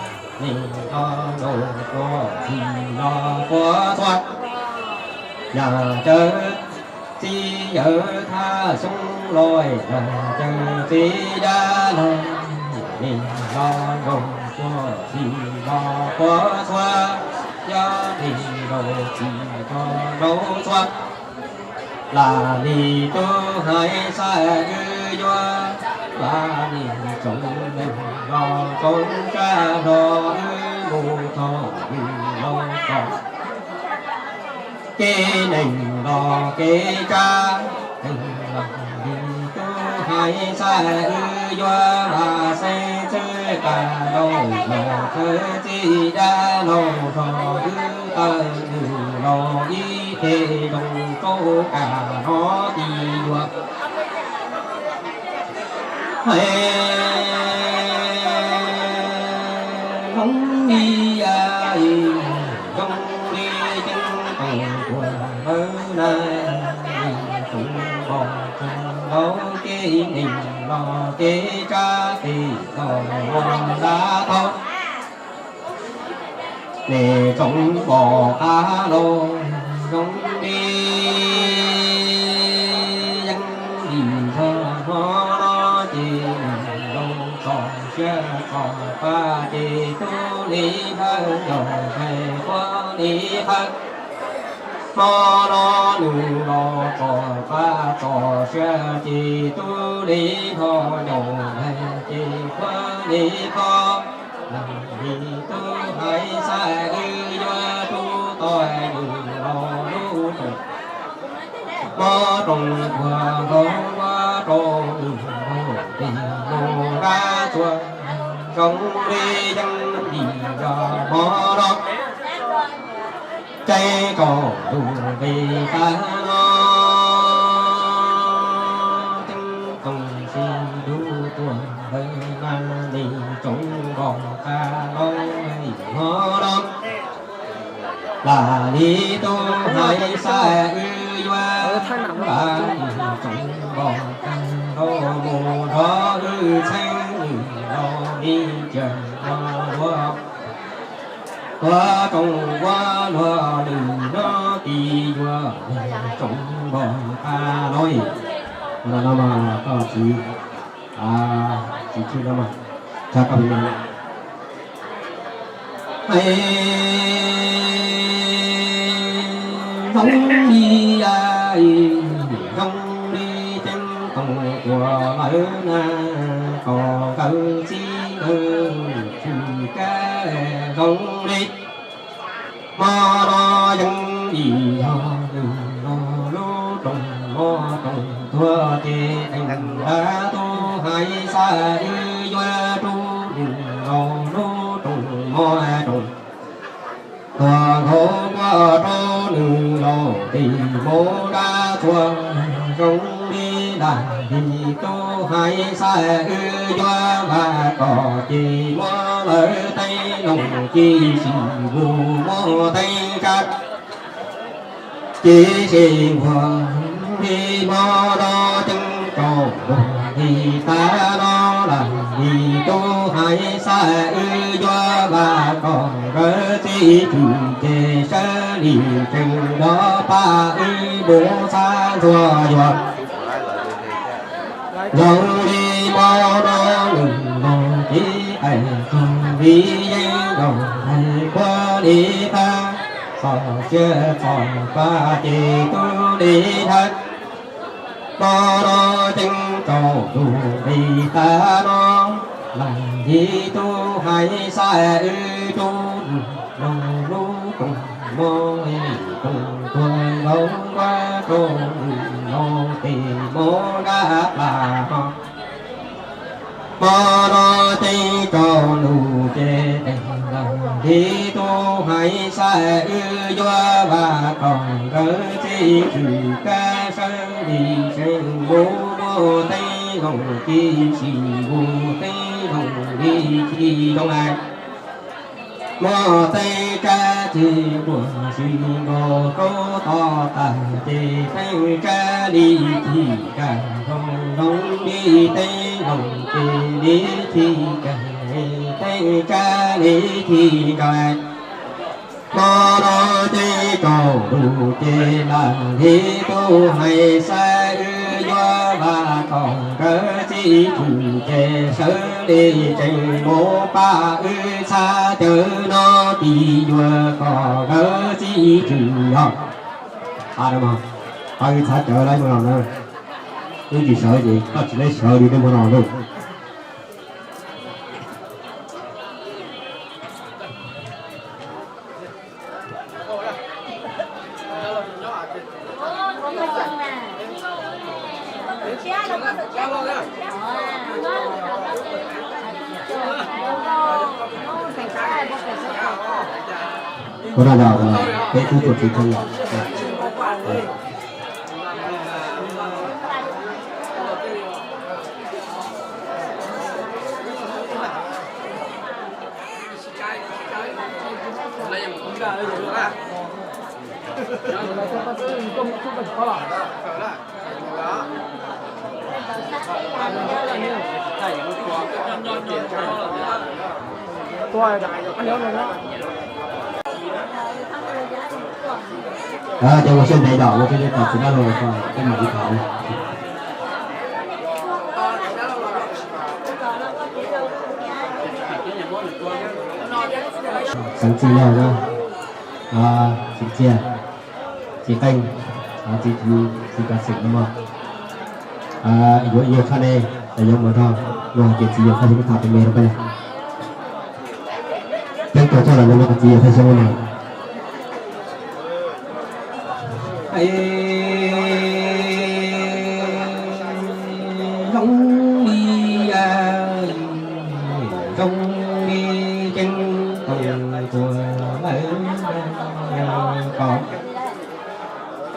neeg los nraug puag txhij los puag txhua. Yam caw txiv yawg thaj xyoob los yam caw txiv dab los, neeg los nraug puag txhij los puag txhua, yog neeg nraug txhij los nraug txhua. Lam li tub haiv xaiv wb yuav, lam li tsoom neeg los tsoom tsab los wb mus txog wb los txog. Kev neeg los kev tsab, neeg los li tub haiv xaiv wb yuav, lam xeeb txwv kam los los txhawv txij dab los txog wb tawm nws los ib teg zoo rau kam no ti yuav. Hais zoo li, zoo li ceeb toom tuam lawv na, neeg tsoom npog qab loj ces neeg los ces tsab tes tog nra thoob. Neeg tsoom npog qab loj zoo li yeej yim tog hov no ces neeg los txog siab txog pab ces tub li hawv yog hais quav li hawv. Hmo no nws los txog pab txog siab ces tub li hov yog hais ces quav li hov. Lam li tub haiv xaiv wb yuav rub tau nws los lub rooj, mob rooj puag hauv ua rau nws mus tes mus dab txhua, zoo li yeej yim yog hmo no. Tseeb tsaus ntuj nqis qab no, ceeb toom sib dub tuaj ntawm na, neeg tsoom npog qab loj hmo no. Lam li tub haiv xaiv wb yuav, lam li tsoom npog qab loj mus nrog wb txheeb nws los li tsiaj no luag, ua tsoom ua luag lwm hnub ti yuav, neeg tsoom npog qab loj. Ua no mas koj txiv, txiv Tshwj no mas, tsa koj pem no. Hais zoo li, zoo li ceeb toom tuam lawv na, kom nkawd txib nkawd tshwj kab zoo li. Hmo no yeej yim yog nws los lub rooj mob rooj tuag ces teem hav tub haiv xaiv wb yuav rub nws los lub rooj mob rooj tuag, nkaug ua rau nws los tes mus dab txhua, zoo li lam li tub haiv xaiv wb yuav, vam kom ces muab lawv teeb loos ci xim vus muab teeb kab. Ces seb nquag li hmo no ceeb tsaus ntuj nqis tag no, lam li tub haiv xaiv wb yuav, vam kom nkawd txib tshwj ces sawv li tsees nrog pab wb mus txhab ntxhua yuav. Zoo li mo no nws los kev qais txog li yeeb nkaus hais puab li qab, txom sia txom pab ces tub li thawb. Mo no ceeb tsaum ntuj nqis qab no, lam li tub hais xav wb tub, noog lub koom mo, koom tuag nkaus nkuaj rau, noog tes mus nrab plas ho. Mo no ceeb tsaum ntuj ces teem lam li tub hais xav wb yuav vaj kom nkawd txib tswm kab sawv li tseem mus muaj teeb zoo kiv si, muaj teeb zoo li kiv zoo lawm. Muaj teeb kab ces muaj si nkaus rau tod tas ces teeb kab li kiv kaj zoo zoo li teeb zoo ces li kiv kaj, teeb kab li kiv kaj. Mo no ceeb tsaum ntuj ces lam li tub hais xav wb yuav vaj kom nkawd txib tswm ces sawv li tseem mus pab wb txhab cawv no, tis yuav kom nkawd txib tswm yog. Pab wb txhab cawv lawm mus los na. Wb tsis sawv ces koj tsis lej sawv li nej mus los lauj. Ua daj los peb tub tuaj txiv kheej los. Ces ua siab ntev yom, ua siab ntev kom txiv dab laug tau mam li tham. Xeev Txwj Laug na, Xeev Txiaj, txiv qeej, txiv, txiv kav xeem no mog. Yuav yog tshaj nej, yuav mus nrog luag hais tias txiv yuav thaj xyoo tham tus me rau peb na. Ceeb toom txog lawm no, txiv yuav thaj xyoo no. Zoo li, zoo li ceeb toom tuaj lawm kom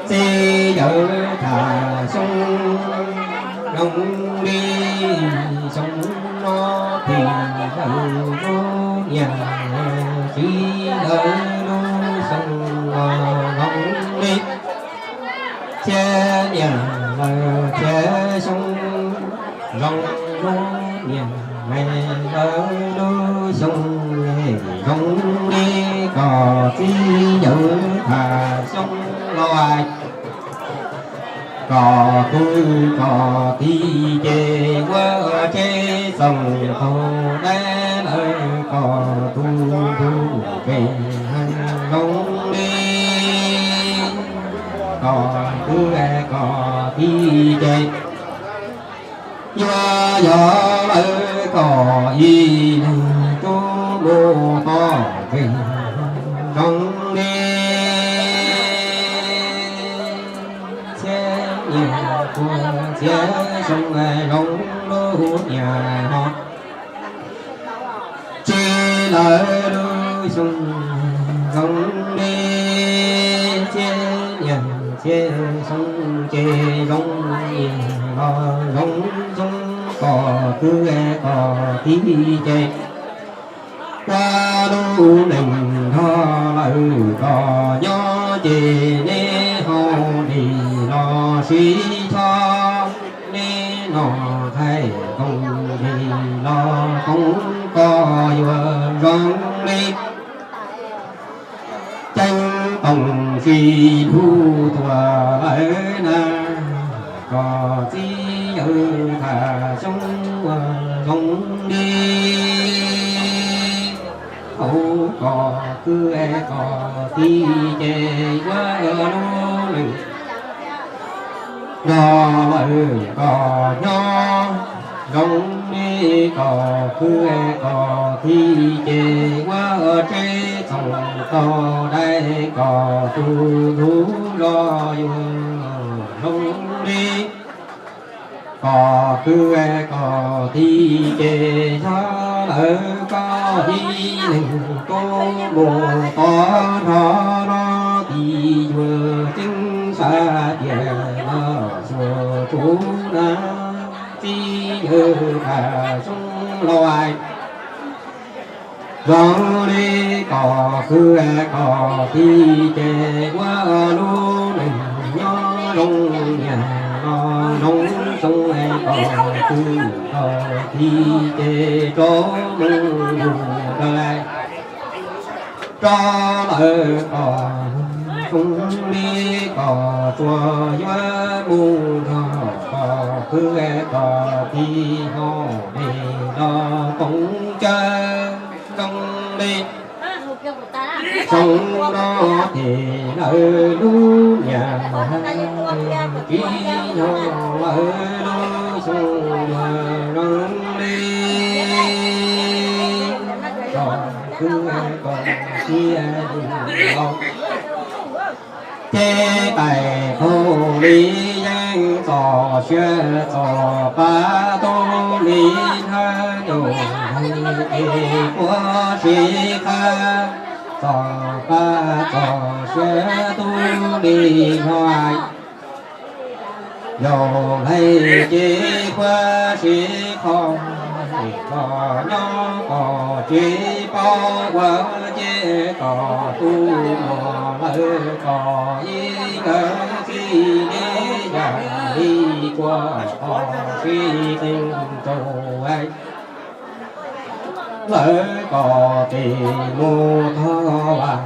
txiv yawm tham xyoo, zoo li xyoo no tis lawm lub niam, txiv lawm lub xyoo no zoo li txhiab niam lawm txhiab xyoo, zoo lub niam lawm lub xyoo, zoo li kom txiv yawm tham xyoo los kom kwv kom tij ces ua tsheb xoom tau dab lawm kom tus ntug pem zoo li kom kwv kom tij ces yuav yog lawm kom ib leeg tub mus tod pem zoo li txhiab niam tuaj txhiab xyoo, zoo lub niam no tsis lawm lub xyoo, zoo li txhiab niam txhiab xyoo ces zoo niam los zoo xyoo kom kwv kom tij ces ua lub neej nrog lawm kom nyob ces neb haus dej los sib tho, neb noj thaij koom dej los koom koj yuav zoo li ceeb toom sib hlub tuaj lawm na, kom txiv yawg tham xyoob ua zoo li. Thaum kom kwv kom tij ces ua lub neej nrog lawv kom nyob zoo li. Kom kwv kom tij ces ua tsev txoos tau dai kom tus ntxub zos yuav zoo li. Kom kwv kom tij ces yog lawv koj ib leeg tub mus tod nrho no tij yuav ceeb xav tias los xuas tsuv na txij yawg tham xyoob laus. Zoo li kom kwv kom tij ces ua lub neej nyob zoo niam los zoo xyoo kom kwv kom tij ces rov mus mus ntawd lawm. Rov lawm kom zoo li kom tsuas yuav mus nrog kom kwv kom tij hauv dej los koom cawv zoo li. Xyoo no ces lawv lub niam tsis yog lawv lub xyoo yog zoo li. Kom kwv kom tij los ces tais qaug li yeej txom siab txom pab tub li nab ncaus es quav sib qab txom pab txom siab tub li nab. Yog nqaij ces quav sib qho, kom nyob kom tsis paub ua ces kom tu mos lawv kom ib nkawd txij li yam li kua qos sib qeej rau lawv kom tes mus thov vas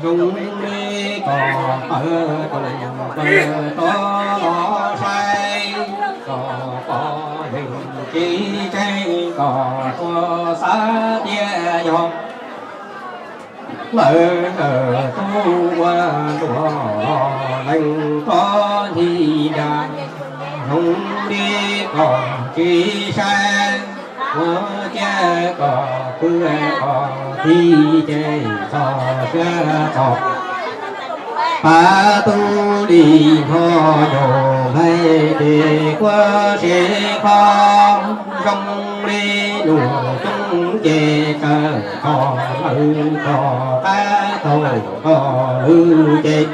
zoo li kom pawg toom pawg rov los saib kom pom yeej tsis tseeb kom tuaj xav tias yog lawv ntawm tub ua ntuas los lees rov nti nra zoo li kom tsis saib ua ciaj kom kwv kom tij ces txog siab txog pab tub li nrho yog nqaij ces quav sib qho zoo li nus coob ces tsawg txog lawv txog qab thaum txog lwm ces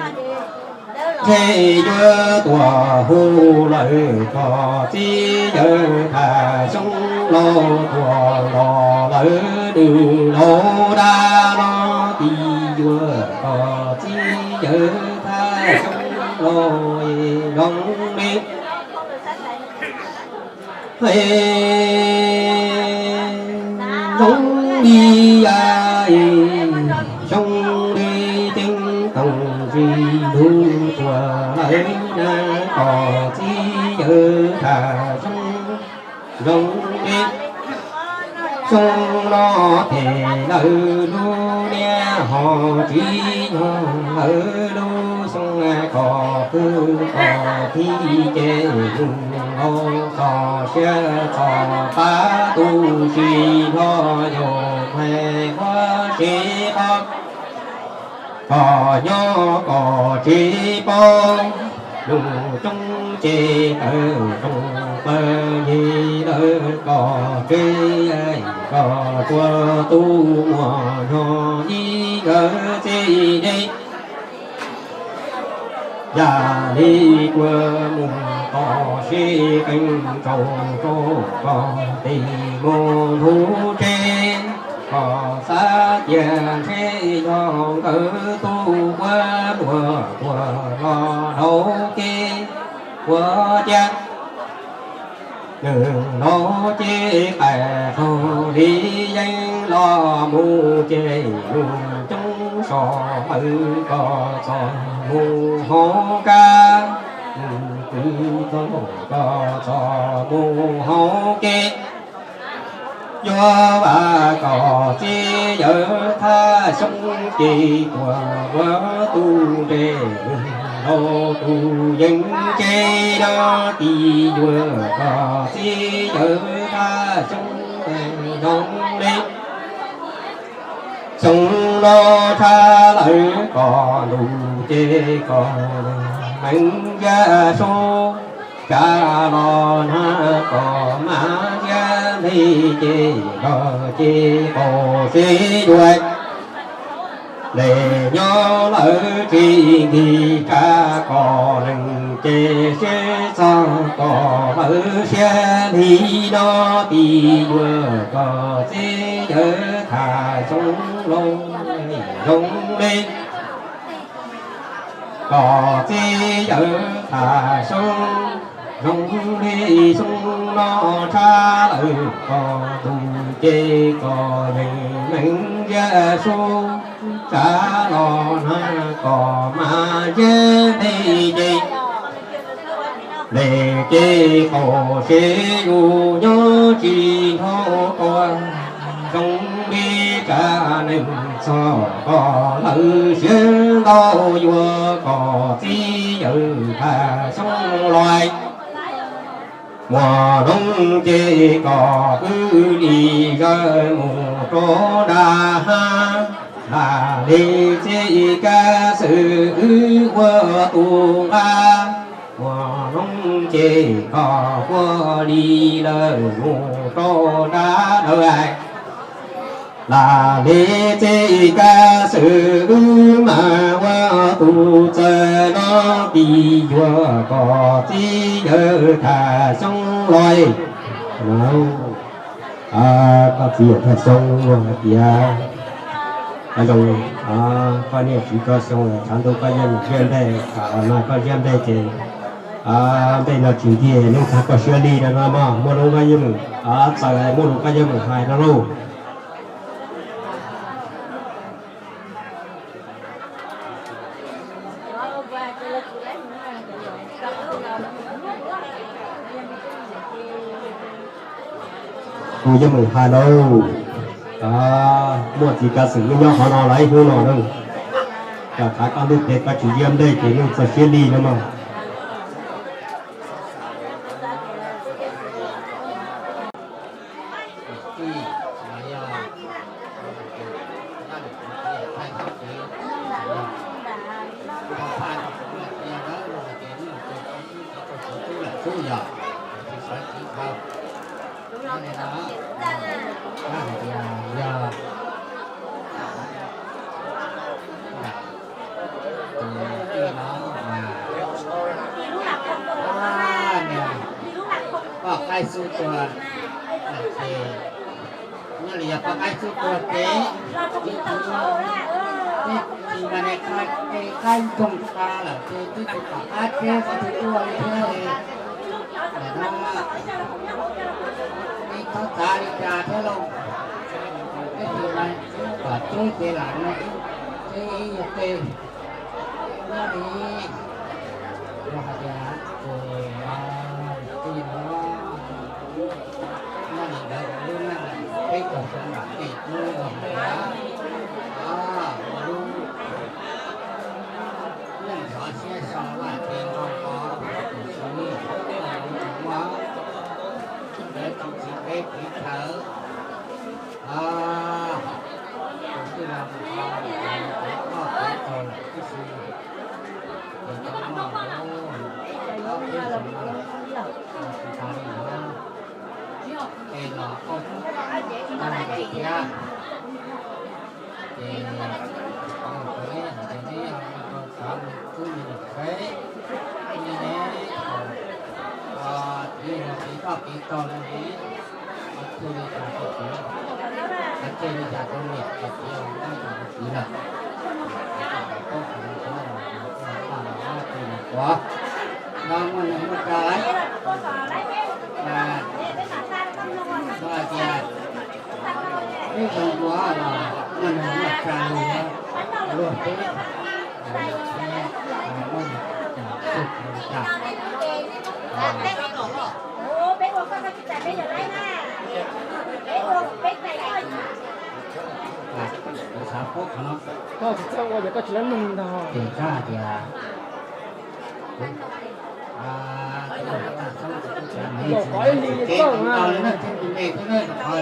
ntshe yuav tuaj hu lawv kom txij yawg tham xyoob laus tuaj los lawv nws laus dab los tij yuav kom txij yawg tham xyoob laus zoo li zoo li a, zoo li ceeb toom tsis ntug tuaj lawv na kom txij yawg tham xyoob zoo li. Xyoo no ces lawv lub niaj ho tsis yog lawv lub xyoo kom kwv kom tij ces nus laus txog siab txog pab tu si hlo yog nqaij quav sib qho kom nyob kom tsis paub nus coob ces tawm rooj pawg yig lawv kom tsev kom tsuas tu muaj nyob ib nkawd txij dej. Yam li kua mus tom sib qeej tsaus tsaus kom tes mus nthuv tsev kom xav tias ntshe yog nkawd tub ua luag tuaj los dhau kev ua cas nws los ces qaij qaug li yeeb los mus ces nus coob so lawv kom txog mus hauv kab nus Txog koj txog mus hauv kev, yuav vam kom txiv yawg thaj xyoob ces tuaj ua tus nres, rau tus yeeb tsev no ti yuav kom txiv yawg thaj xyoob zoo li. Xyoo no tshaj lawm kom ntuj ces kom meej yaj sub, tsav los nag kom mas ntsia nti ces nrog ces qaum sib yuav. Lem nyob lawm tsis nkim tsav kom neeg ces sib txog kom lawv siab li no ti yuav kom txiv yawg thaj xyoob loj zoo li. Kom txiv yawg thaj xyoob zoo li xyoo no tshaj lawm kom ntuj ces kom yeej meej yaj sub, tsav los nag kom mas ntsia nti ces lem ces qaum sib yuav nyob tsis dhau qhov zoo li tsav neeg txog kom lawv siab ntau yuav kom txiv yawg thaj xyoob loj. Muaj noob ces kom wb li zawv mus rau nram hav, lam li txiv kaj xwm wb ua tus nqa. Muaj noob ces kom ua li lawv mus rau nram dawm. Lam li txiv kaj xwm wb mas ua tus txawj no ti yuav kom txiv yawg thaj xyoob loj. Koj txiv yawg thaj xyoob hais tias, koj zoo, koj niam txiv koj xyoo tshav ntuj koj yeej mus ziab nplej, tsam los nag koj ziab nplej ces nplej no tsis nti, neb txhaj koj siab li no no mas muaj noob koj yeej mus txawm, muaj noob koj yeej mus hais no lauj. Kuv yeej mus hais lauj. Muaj txiv kaj xwm wb nyob qhov no los ib hnub no na, tsam koj ntuj phem koj tsis ziab nplej ces neb txhaj siab li no mas. Tus tij no mas, a, niag poj qaib xub tuag, ces nyob li yog poj qaib xub tuag ces, ces tsis mas niag qhov ces qaib ntsoog tas lawm ces twb tsis pom qab teb qhov twg tuaj li thiab li. Ntawm no, ib txhob txav li cas thiab lauj, tab sis mas kom teb ces lam no teb ib yog tej. Nyob li, yog hais tias tus tij no, nyob li ntawd lub neej peb caug xyoo nram tej tub yog hais tias, o, ua lub neej nrov siab so vaj tse nqo ko, tus tsis muaj, tus tsis txiv teb txiv chaw, o, tus tij laug mus ko, tus toj kev txaus lawm tib si, tus tau noj ua, ob peb xyoo no lawm, tsis tas li ntawd, es los auj tau lawm thiab. Ces, o, kuv hais tias neb yog tau txav mus tub me nyuam tsev, nej thaum uas txiv yog txiv toj kev txaus no ne, qhov txhia li cas rau txiv, qhov txhia li cas rau niam ces txiv los muab rau txiv lawm. Txiv tsis paub qhov no txiv los, txiv los noj los muab rau niam quav, no muaj neeg muaj tsav lawm. Mas, no hais tias, peb zoo dua los muaj neeg muaj tsav li luag peb, peb muaj neeg muaj tsav, Koj tsis txawj ua ces koj tsis lab mloog ntag. Ces koj hais tias, los qhov ib hlis koj na, qhov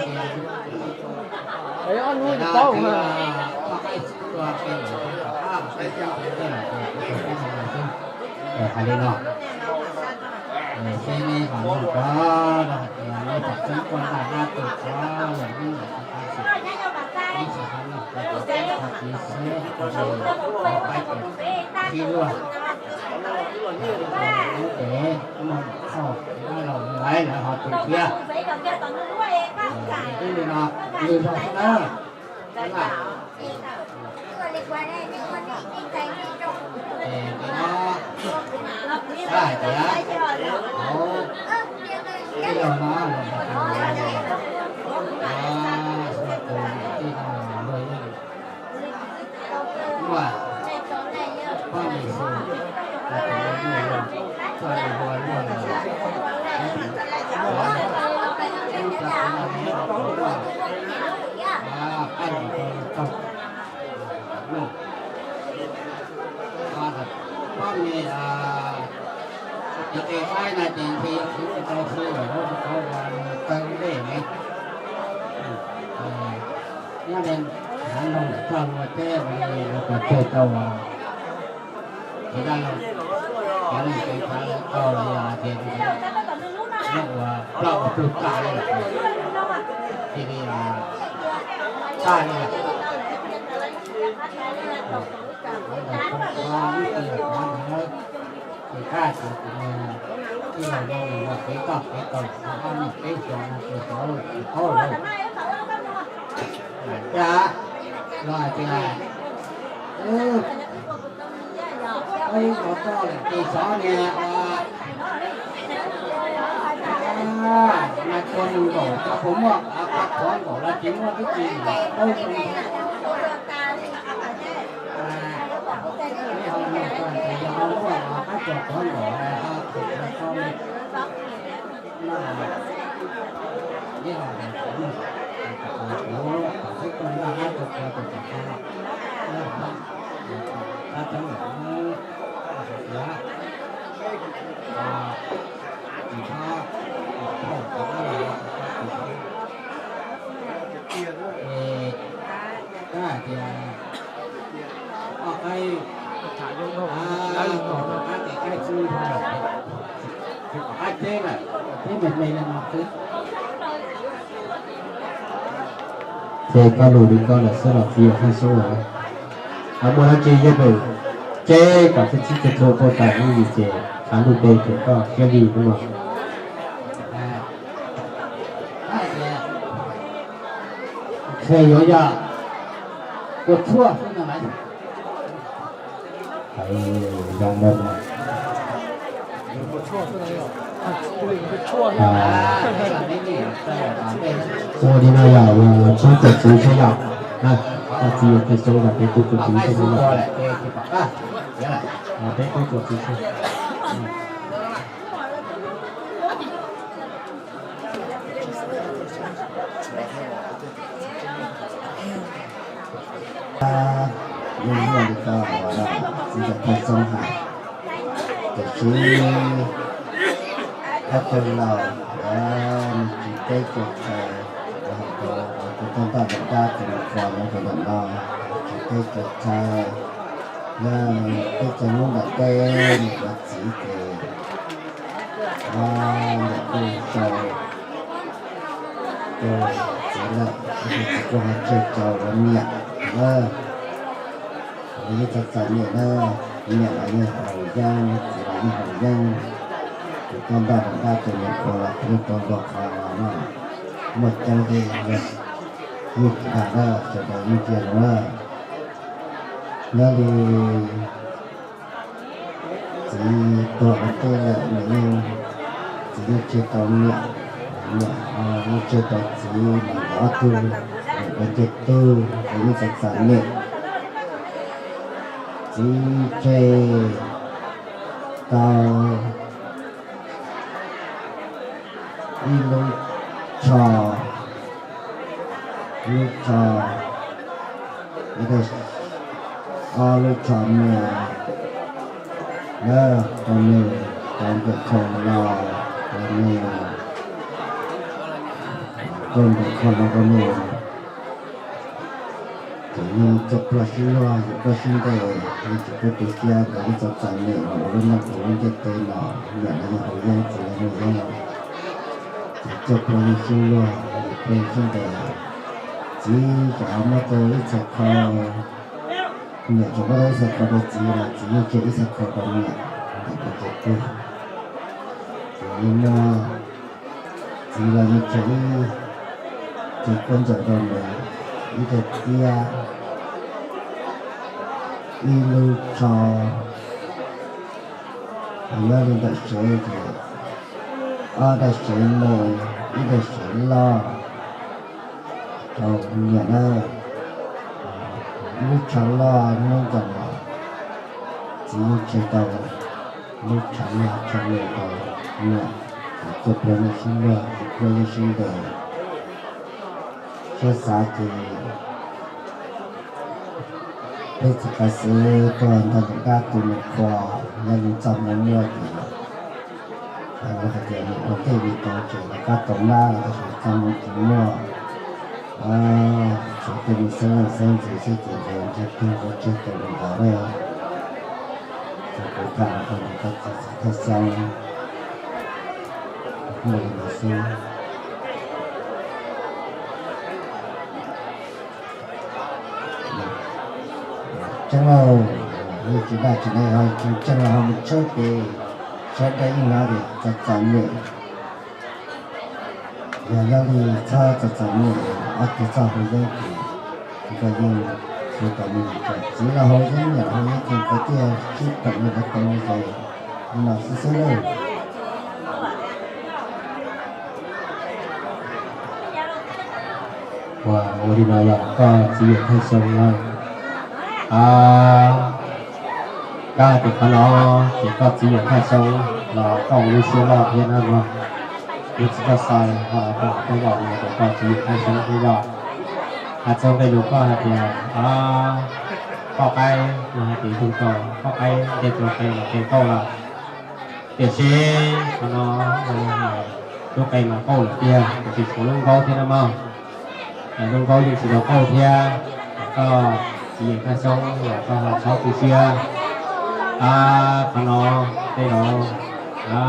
ob hnub tsis paub na. Hais li no, ces nej mam mloog tau los hais tias nej pom tseeb koj ntaj dab tuag txog los nej mam tsis tau ib tsis tau los tau tau txiv siab qhov paib tias sib luag lub pem muaj qhov dab laug lawv ho tus thiab. Twb li no, lwm zaus xwb na. Ces no, hais tias, hauv tij laug no los hais tias, tus tij laug luag yeej muaj pab me xu, tij laug luag, txoj luag luag los, pab me tau, pab me, cov qe saib no ces ntshe yuav khwv tsis tau xwb, yuav khwv tsis tau ua tawg ntej ne. Nyob li hnav noog ntawm txoj hlua teb ua li los kom tseg tau ua, ces dab laug, ces neeg tseem khav lawv tau los yog tias nyob ua plaub ua plug kaj li lawm, cia li tag li lawm. Ntawm txoj hlua ib tug ntawm qhov ntawd, ces kab tias tus niag tij laug no nws los kev toj kev taug ob niag peb xyoos no ces xyov tsis paub lawm. Lam cas los hais tias, ib los toj lawm ces xyov niag, nais phoo nkaum, nais phoo muaj qab qhuav nkaum los tsis muaj twb tsis paub zoo thiab. Yog ho muaj qab tsuas qhuav nkaum, Kab hais tias, koj qaib, koj tham zoo dhau, lawv los tom no kab ces qaib txwb dhau lawm, tsis pom qab ceb lawm, ceb me me li no xwb. Ces koj lus li koj lawm xwb los txiv yuav pheej xoob lawm. Muaj dab tsi yog pem ceb kom txhij txhij txhua txhua tau tas lub yim ces tshav ntuj peb ces koj siab li no. Ntshe yuav yog kua tshuaj xwb no lawm. Zoo no. Ua li no yog ua txhub txog txiv thiab yom. Koj txiv yuav pheej xoob los peb tub txog txiv thiab no. Peb tub txog txiv thiab. Yeej muaj li koj ua no, txiv txawm pheej xoob hais, tiam sis ob tug laus, nws tsis teb tsis chaw, hais tias tus toj ntoj dam dab tus niam pog lawv tus ntawm no tsis teb tsis chaw, yog peb txoj hnub ntawm teb nws ua txiv ces, niam kuj tso rau txiv lawm, txiv kuj ho tseg rau ua niam na. Yeej txom txom nyem na, niam los yeej haus yeeb, txiv los yeej haus yeeb. Tus toj ntoj dam dab tus niam pog los yeej tau nkaus qhov no, muaj coob li, yeej tsis dag na, sawv daws yeej cia zoo na. Nyob li txiv tuag ua ntej lawm, nws yeej, txiv yeej tseg tau niam, niam yeej tseg tau txiv, mas nkawd ob tug, nkawd ua ntej tug, nkawd yeej txom txom nyem. Txiv tseg tau Ib lub tsho, lub tsho, ib daim, ob lub tsho me, lawv rau me, rau npawm khau los rau me, rau npawm khau los rau me. Tseem yog txoj pluag sib luag, yus pluag sib ntes, yus tsis pub tus sia ntawm lub txom txom nyem los ua lub neej ua lub ntiaj teb no, niam los yog haus yeeb, txiv los yog haus yeeb, tseem txoj pluag yeej sib luag, yus pluag sib ntes. Txiv tseem ho muab tau ib txhais khau, niam tseem muab tau ib txhais khau rau txiv los txiv yeej cia ib txhais khau rau niam ntawm tus tus twg. Txiv yeej muaj, txiv los yeej cia ib txhais khaub ncaws rau nws, ib daim tiab, ib lub tsho. Nyob li ntawm sev ces ob daim sev me, ib daim sev loj rau niam na. Ib lub tsho loj hnub nyoog los txiv yeej tseg tau lub tsho loj tsho me rau niam, txoj pluag yeej sib luag, txoj pluag yeej sib ntes. Siab xav ces peb txiv qas xev tuaj ntog tus dab tus nus qhua, yog li txoj hmoo muaj ces lawv hais tias nws ua ntej li tau ces lawv qab tau mab, tab sis txoj hmoo tsis muaj. Tshuav tej me xeeb leej xeeb ntxwv xwb ces ntshe tug nkaus tseg tus li ntawd lawm. Ces kuv tham rau ntawm koj txiv Thaj Xyoob muaj li ntawd xwb. Tseeb lauj, tsis daj tsis daj ho tseeb los ho mus tshawb ces sawv daws yeej hnov tias txom txom nyem. Yog nyob li txhob txom txom nyem, ob tug txoj hau yeeb ces nkawd yeej tsis tau me ntsis tso. Txiv los hau yeeb, niam los hau yeeb ces nkawd thiaj sib koom li nkawd koom li ces li no xwb xwb lauj. Ua, ua li no yog koj txiv yawm Thaj Xyoob na. A, koj hais tias qhov no ces koj txiv yawm Thaj Xyoob los koj ua lub siab loj thiab na mog. Lub txiv toj xais ho los koj hais koj yog tias koj txiv yawm Thaj Xyoob thiab yog. Hais txog nqe lus koj hais tias, a, poj qaib no hais tias yug tau poj qaib nce rau qe los qe qauj lawm. Tiam sis qhov no lub qe mas qauj lawm tiag, tiam sis tshuav lub nkaub thiab na mog. Lub nkaub yeej tsis tau qauj thiab. Koj txiv yawm Thaj Xyoob los koj ho txhob tu siab. A, qhov no tej zaum, a,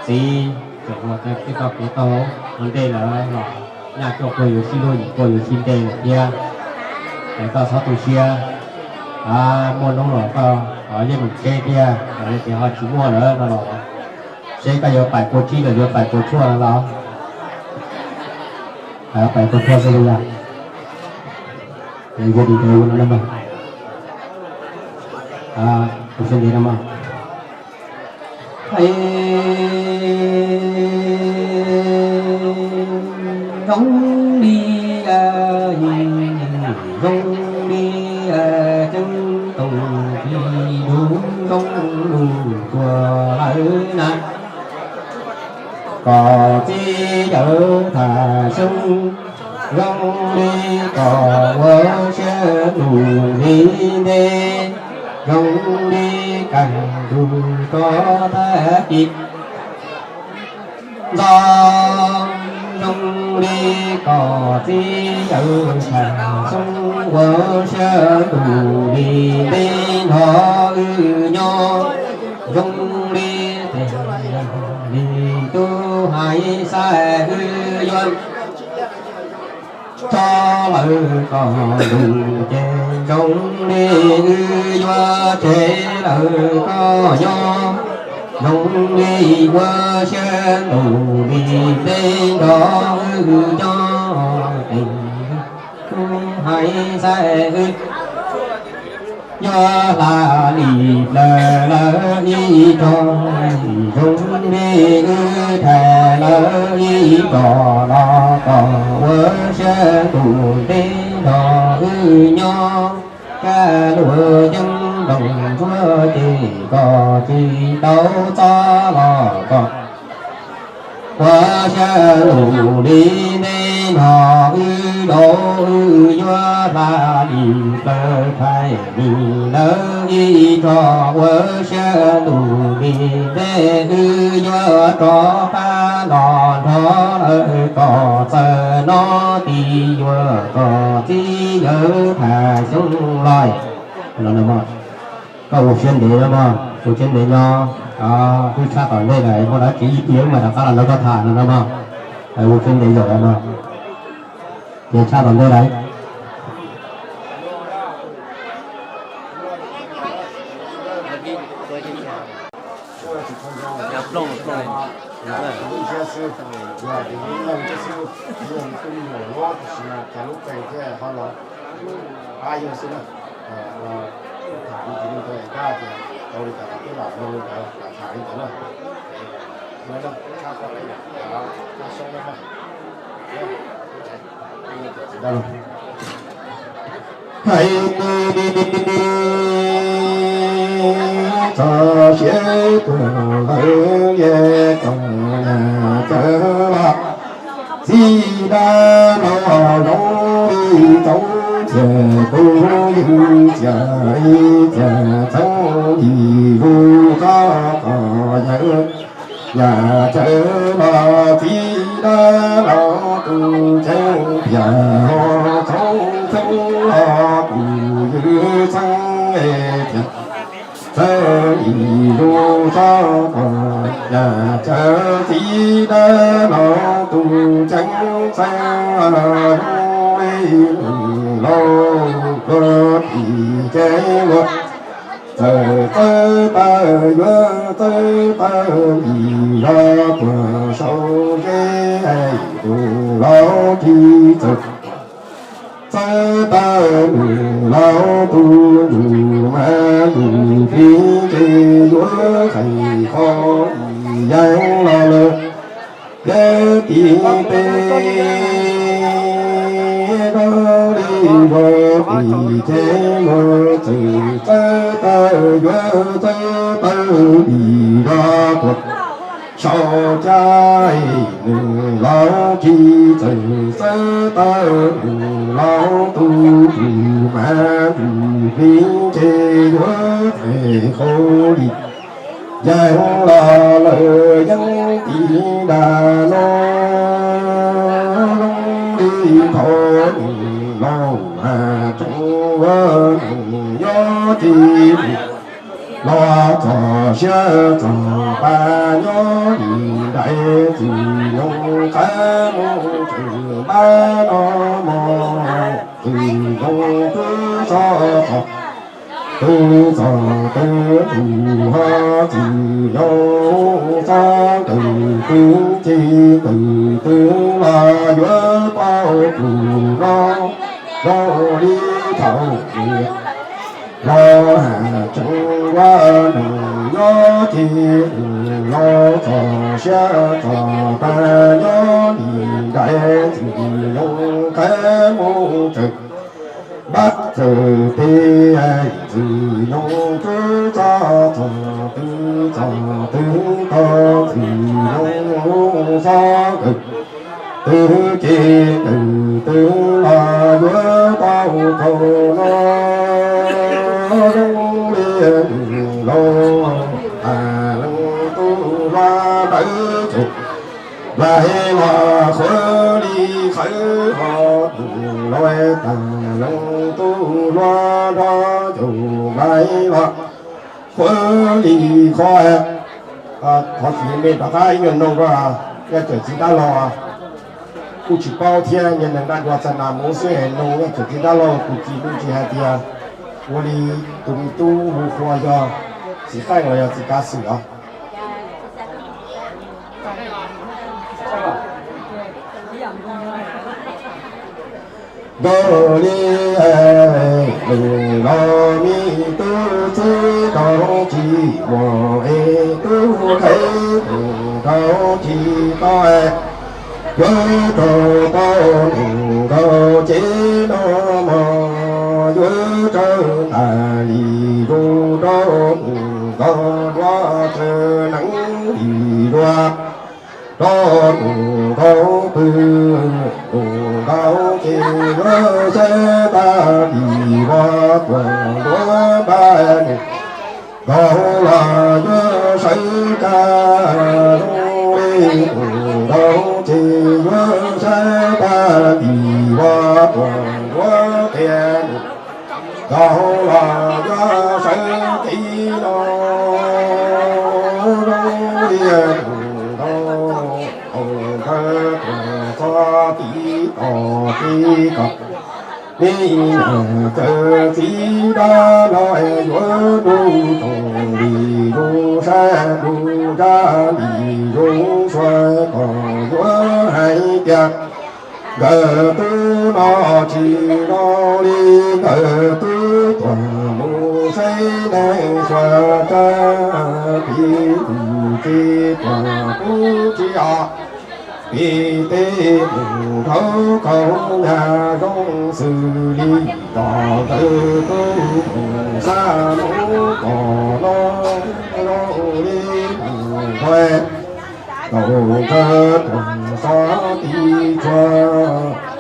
txiv tseem ua tej koj kev taug ua ntej lawm los nyaj tuaj kuj yuav sib luag, yim kuj yuav sib nte lawm thiab. Es koj txhob tu siab. A, muaj hnub los koj yeej mus tsheb thiab, yog tias ho tsis muaj lawm no los seb koj yuav pais pua tsib los yuav pais pua tshuaj no los. Pais pua tshuaj xwb li yog. Yog li ntawd no mas, kuv xav ntev no mas. Zoo li, zoo li ceeb toom tsis dub zoo lus tuaj lawm na. Kom txiv yawm Thaj Xyoob zoo li kom ua siab ntuj li ntej, zoo li kaj ntug rov tag kis nto, zoo li kom txiv yawm Thaj Xyoob ua siab ntuj li ntej nrog wb nyob, zoo li tes li tub hais xav wb yuav tso lawm koj ntuj ces zoo li wb yuav tseg lawm koj nyob, zoo li ua siab ntuj li ntej nrog wb nyob, tes tub hais xav wb yuav hla li plaws lawm ib tog, zoo li wb rhais lawm ib tog los kom ua siab ntuj ntej nrog wb nyob. Kaj luam yeeb ntoos ntsuab ces koj tsis tau txob los koj Ua xya lus li ntej no wb los wb yuav hla li plaws thaij li lawv ib tso. Ua xya lus li ntej wb yuav rov qab los nrog lawv kom txawm no ti yuav kom txib yawg tham xyoo lawm. Koj ua siab ntev no mog, ua siab ntev no, wb tshaj tom ntej lawm, muaj dab tsi ib pliag wb mam rov qab los nrog koj tham no no mog. Ua siab ntev zaum no mog, ces tshaj tom ntej lawm. Qab yog xwb na, tham li ntawd tias tau li cas los twb los mloog li ntawd, tham li ntawd na. Hais txog siab tuag lawm, ye txom nyem txawv los txij dab los zoo li txoov txias tus ywg txias ib txias txeeb li lub txob qos yawg. Yam cawv los txij dab los tus ceev piam los txoov txeeb los tus ywg txeeb tias txawj li lub txob qos. Yam cawv txij dab los tus ceev txeeb zoo li nws laus dua tim cev ua. Txawm txawb tawg yuav txawb tawg li zog tuag saum zeb, tus laus tsis txawj txawb tawg nws laus tus ntsuj mas tus txiv ces yuav qhais qhov yeeb los lawm. Yawg tim teb zoo li zog tim cev ua, txawm txawb tawg yuav txawb tawg li zog tuag saum caj, nws laus tsis txawj txawb tawg nws laus tus ntsuj mas tus txiv ces yuav qhais qhov li yeeb los lawm. Yeeb tim dab no zoo li thaum nws laus mas tseem ua nws nyob ces los txog siab txog pa nyob li nraim txwm nyoog qab mus tseem npab no mog, txwm nyoog twb txog txog twb txog twb tus ho txwm nyoog txog twb twb ces twb twb los yuav tau tus no zoo li thaum los tseem ua nws nyob ces los txog siab txog pa nyob li nraim txwm nyoog qab mus tseem npab txawm tes txwm nyoog twb txog txog twb txog twb tau txwm nyoog xob kawg twb ces kawg twb los yuav tau txaus no zoo li nws laus tas leej tub hluas ntawd txaus nplaig los qhuav li qhawv ho tus laus tas leej tub hluas nrog caum nplaig los qhuav li qhov. Thov txim me rov qab ib nyuag noo, yog txawm txiv dab laug kuj tsis paub thiab, niag neeg dab dua txaj na mus xwb es noo, yog txawm txiv dab laug tus txiv kuj tsis hais tias ua li tus me tub hu qhua yog txiv qeej los yog txiv kav xwm os. Nkauj li nws los me tub txib rau tsis muaj es tub qeej nws rau tsis tau es yuav rau tau nws nkauj ces no mog yuav tsawg tas li zus rau nws nkauj dua tsawg neeb li dua. Tau num nkaus pw, num nkaus ces yuav saib tag kis vov tuam nruab npaj num nkaus los yuav sawv tsa zoo li num nkaus ces yuav saib tag kis vov tuam nruab qias num nkaus los yuav sawv txiv no zoo li num nkaus hauv ntsawg tuam txog tiv tos tiv kom. Nim niam txawm txiv dab los yuav ntuj tsoom lim zus sab zus zab lim zus suav kom yuav hais tias nkawd tub no tsis zoo li nkawd tub tuam mus saib neeg suav tsab pis tus txiv tuam kub tsis os. Pis teb mus dhau kaus nyag zoo xws li zos nkawd tub mus xa mus kom no zoo li mus nqaij kaus ntsawg tuam xov tiv tshuav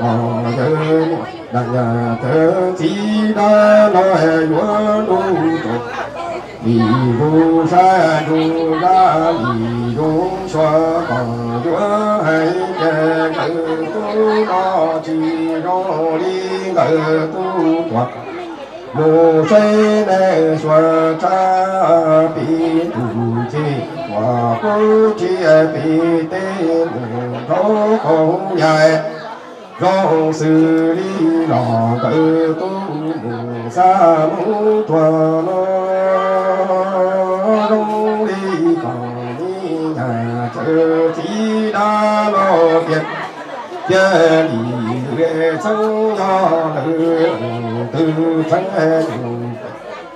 os yawg niam txawm txiv dab los yuav ntuj tsoom lim zus sab zus zab lim zus suav kom yuav hais tias nkawd tub no tsis zoo li nkawd tub tuam mus saib neeg suav tsab pis tus txiv tuam kub tsis pis teb mus dhau kaus nyag zoo xws li los nkawd tub mus xa mus tshuav no zoo li kom nim niam txawm txiv dab los tias cia li lwm txheeb yog lwm twg txheeb tus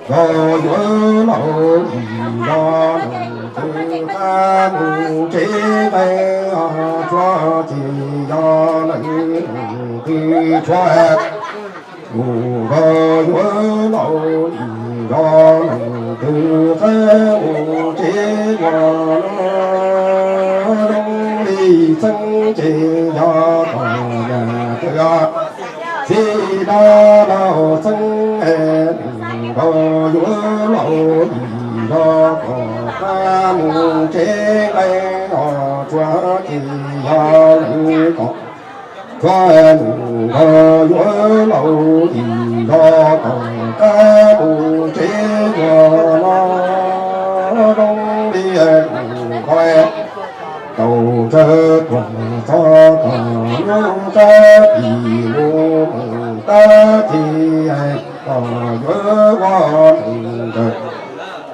nkaus yuav laus li los lwm twg qab mus tsev nqaij os tshuav ces yog lwm twg tshuav tus nkaus yuav laus li los lwm twg qab mus tsev ua no zoo li txheeb ces yog tom nyag twg txiv dab laus txheeb nkaus yuav laus li los kom qab mus tsev nqaij os tshuav ces yog lwm kom tshuav num nkaus yuav laus li los kom qab mus tsev ua no zoo li num nkaus kaus ntsawg tuam txog kom lub qab pis mus mus tab ces kom yuav ua num nkaus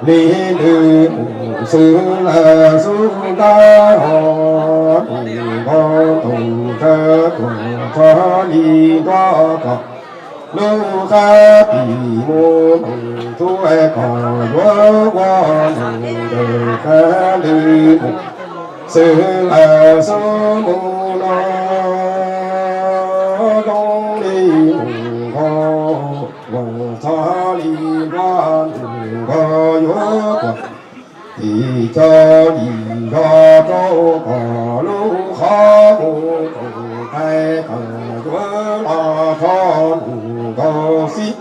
li ntws mus xws lawm xub ntab ho num nkaus kaus ntsawg tuam txog li nruab kom lub qab pis mus mus txuj kom yuav ua num nkaus qab lwm mus xws lawm xub mus no zoo li num nkaus tuam txog li nruab num nkaus yuav tuam tim cov li zos rau kom lub qhov mus koom qai kom yuav los rho num nkaus xib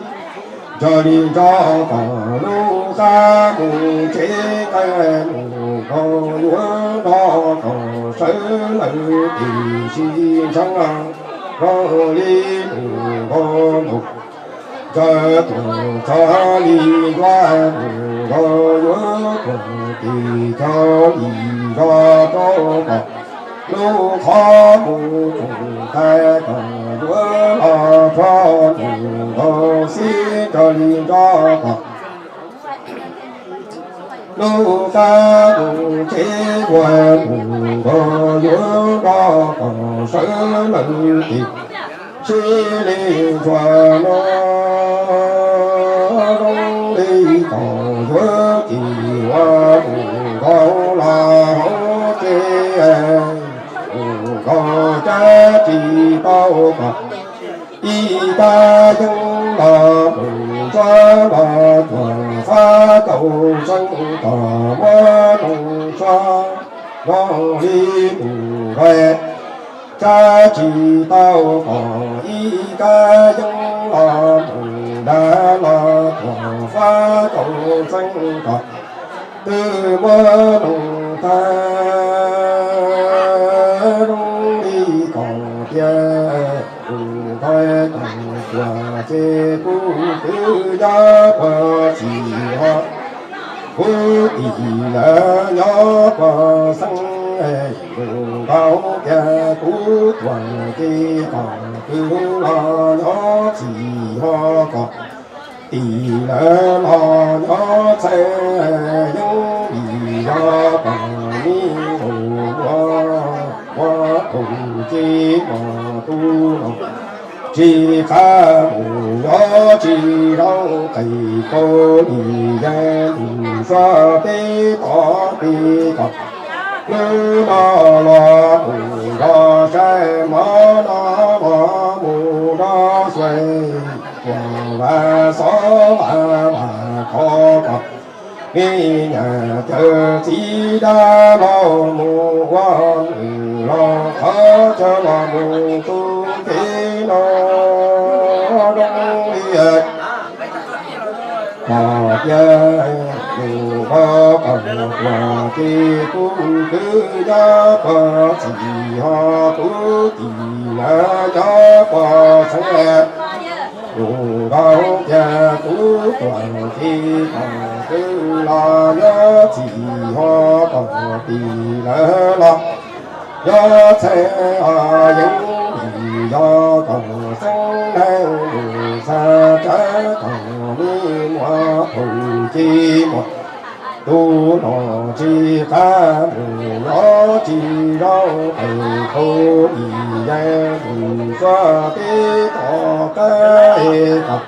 ntsa li ntsa kom lub qab mus tsev nqaij num nkaus yuav nrog kom sawv lawm tim sib ntseeb zoo li num nkaus ntaus ntsa tuam txog li nruab num nkaus yuav tuam tim cov li zos rau kom lub qhov mus koom qai kom yuav los rho num nkaus xib ntsa li ntsa kom lub qab mus tsev ua num nkaus yuav nrog kom sawv lawm tim sib li ntsuas no zoo li kom yuav tsis ua num nkaus los hauv tsev num nkaus cab tsis tau kom ib tag yeeb los mus ntsuab los cuag fab kaus tseeb kom muab num ntsuab Zoo li mus nrog sab tsis tau kom ib kab yeeb los mus nrad los thuam fab tau xeeb kom twb muab noog tag. Zoo li kom tias mus nrog tau tuam ces kuv twb nyob puag txim ho kuv tim lawv nyob puag xeeb. Mus nrog tias kuv tuam ces kom kuv los nyob txim ho kom tim lawv los nyob txhais yeeb vim yog kom me ntxhais ua ua thaum ces mos tu los tsis qab mus yuav tsis zoo qis kau lim yees mus xuab teb tod peb kom hnub no los mus nrog saib, hmo no los mus nrog xuav, tuam vas xov vas vas khov kom me nyuam cawm txiv dab los mus ua nws los qhov chaw los mus tu kev no zoo li kom tias mus nrog kom tuam ces kuv twb nyob puag txim ho kuv tim lawv nyob puag xeeb. Mus nrog tias kuv tuam ces kom twb los nyob txim ho kom tim lawv los nyob txhais yeeb vim yog kom xeeb neeg mus txhais tsawv kom me muam thaum ces muam tu los tsis qab mus yuav tsis zoo qis kau lim yees mus xuab teb tod qab kom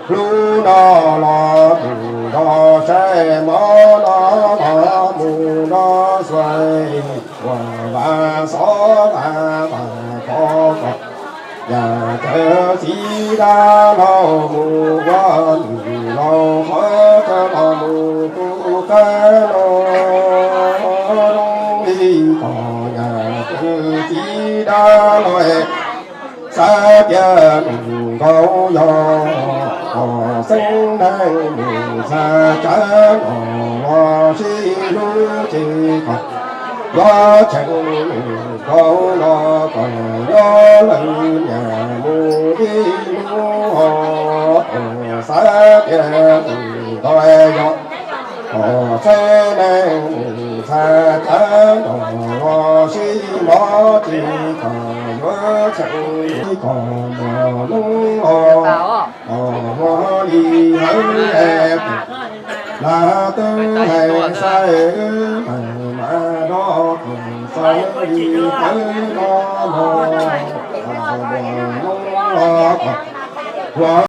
hnub no los mus nrog saib, hmo no los mus nrog xuav, tuam vas xov vas vas khov kom nyuam cawm txiv dab los mus ua nws los qhov chaw los mus tu kev no zoo li kom nyuam cawm txiv dab los xav tias nws nkaus yog kom xeeb neeg mus txhais tsawv los los sib hlub ces kom yuav tseem nws nkaus los kom yuav lawv niam mus ib hnub ho xav tias nws nkaus yog kom xeeb neeg mus txhais tsawv los los sib mob ces kom yuav tseem kom muaj lub los kom muaj li hawv es lam twb hais sai wb mas mas nrog kom xav li tawv no los kom muaj lub los kom ua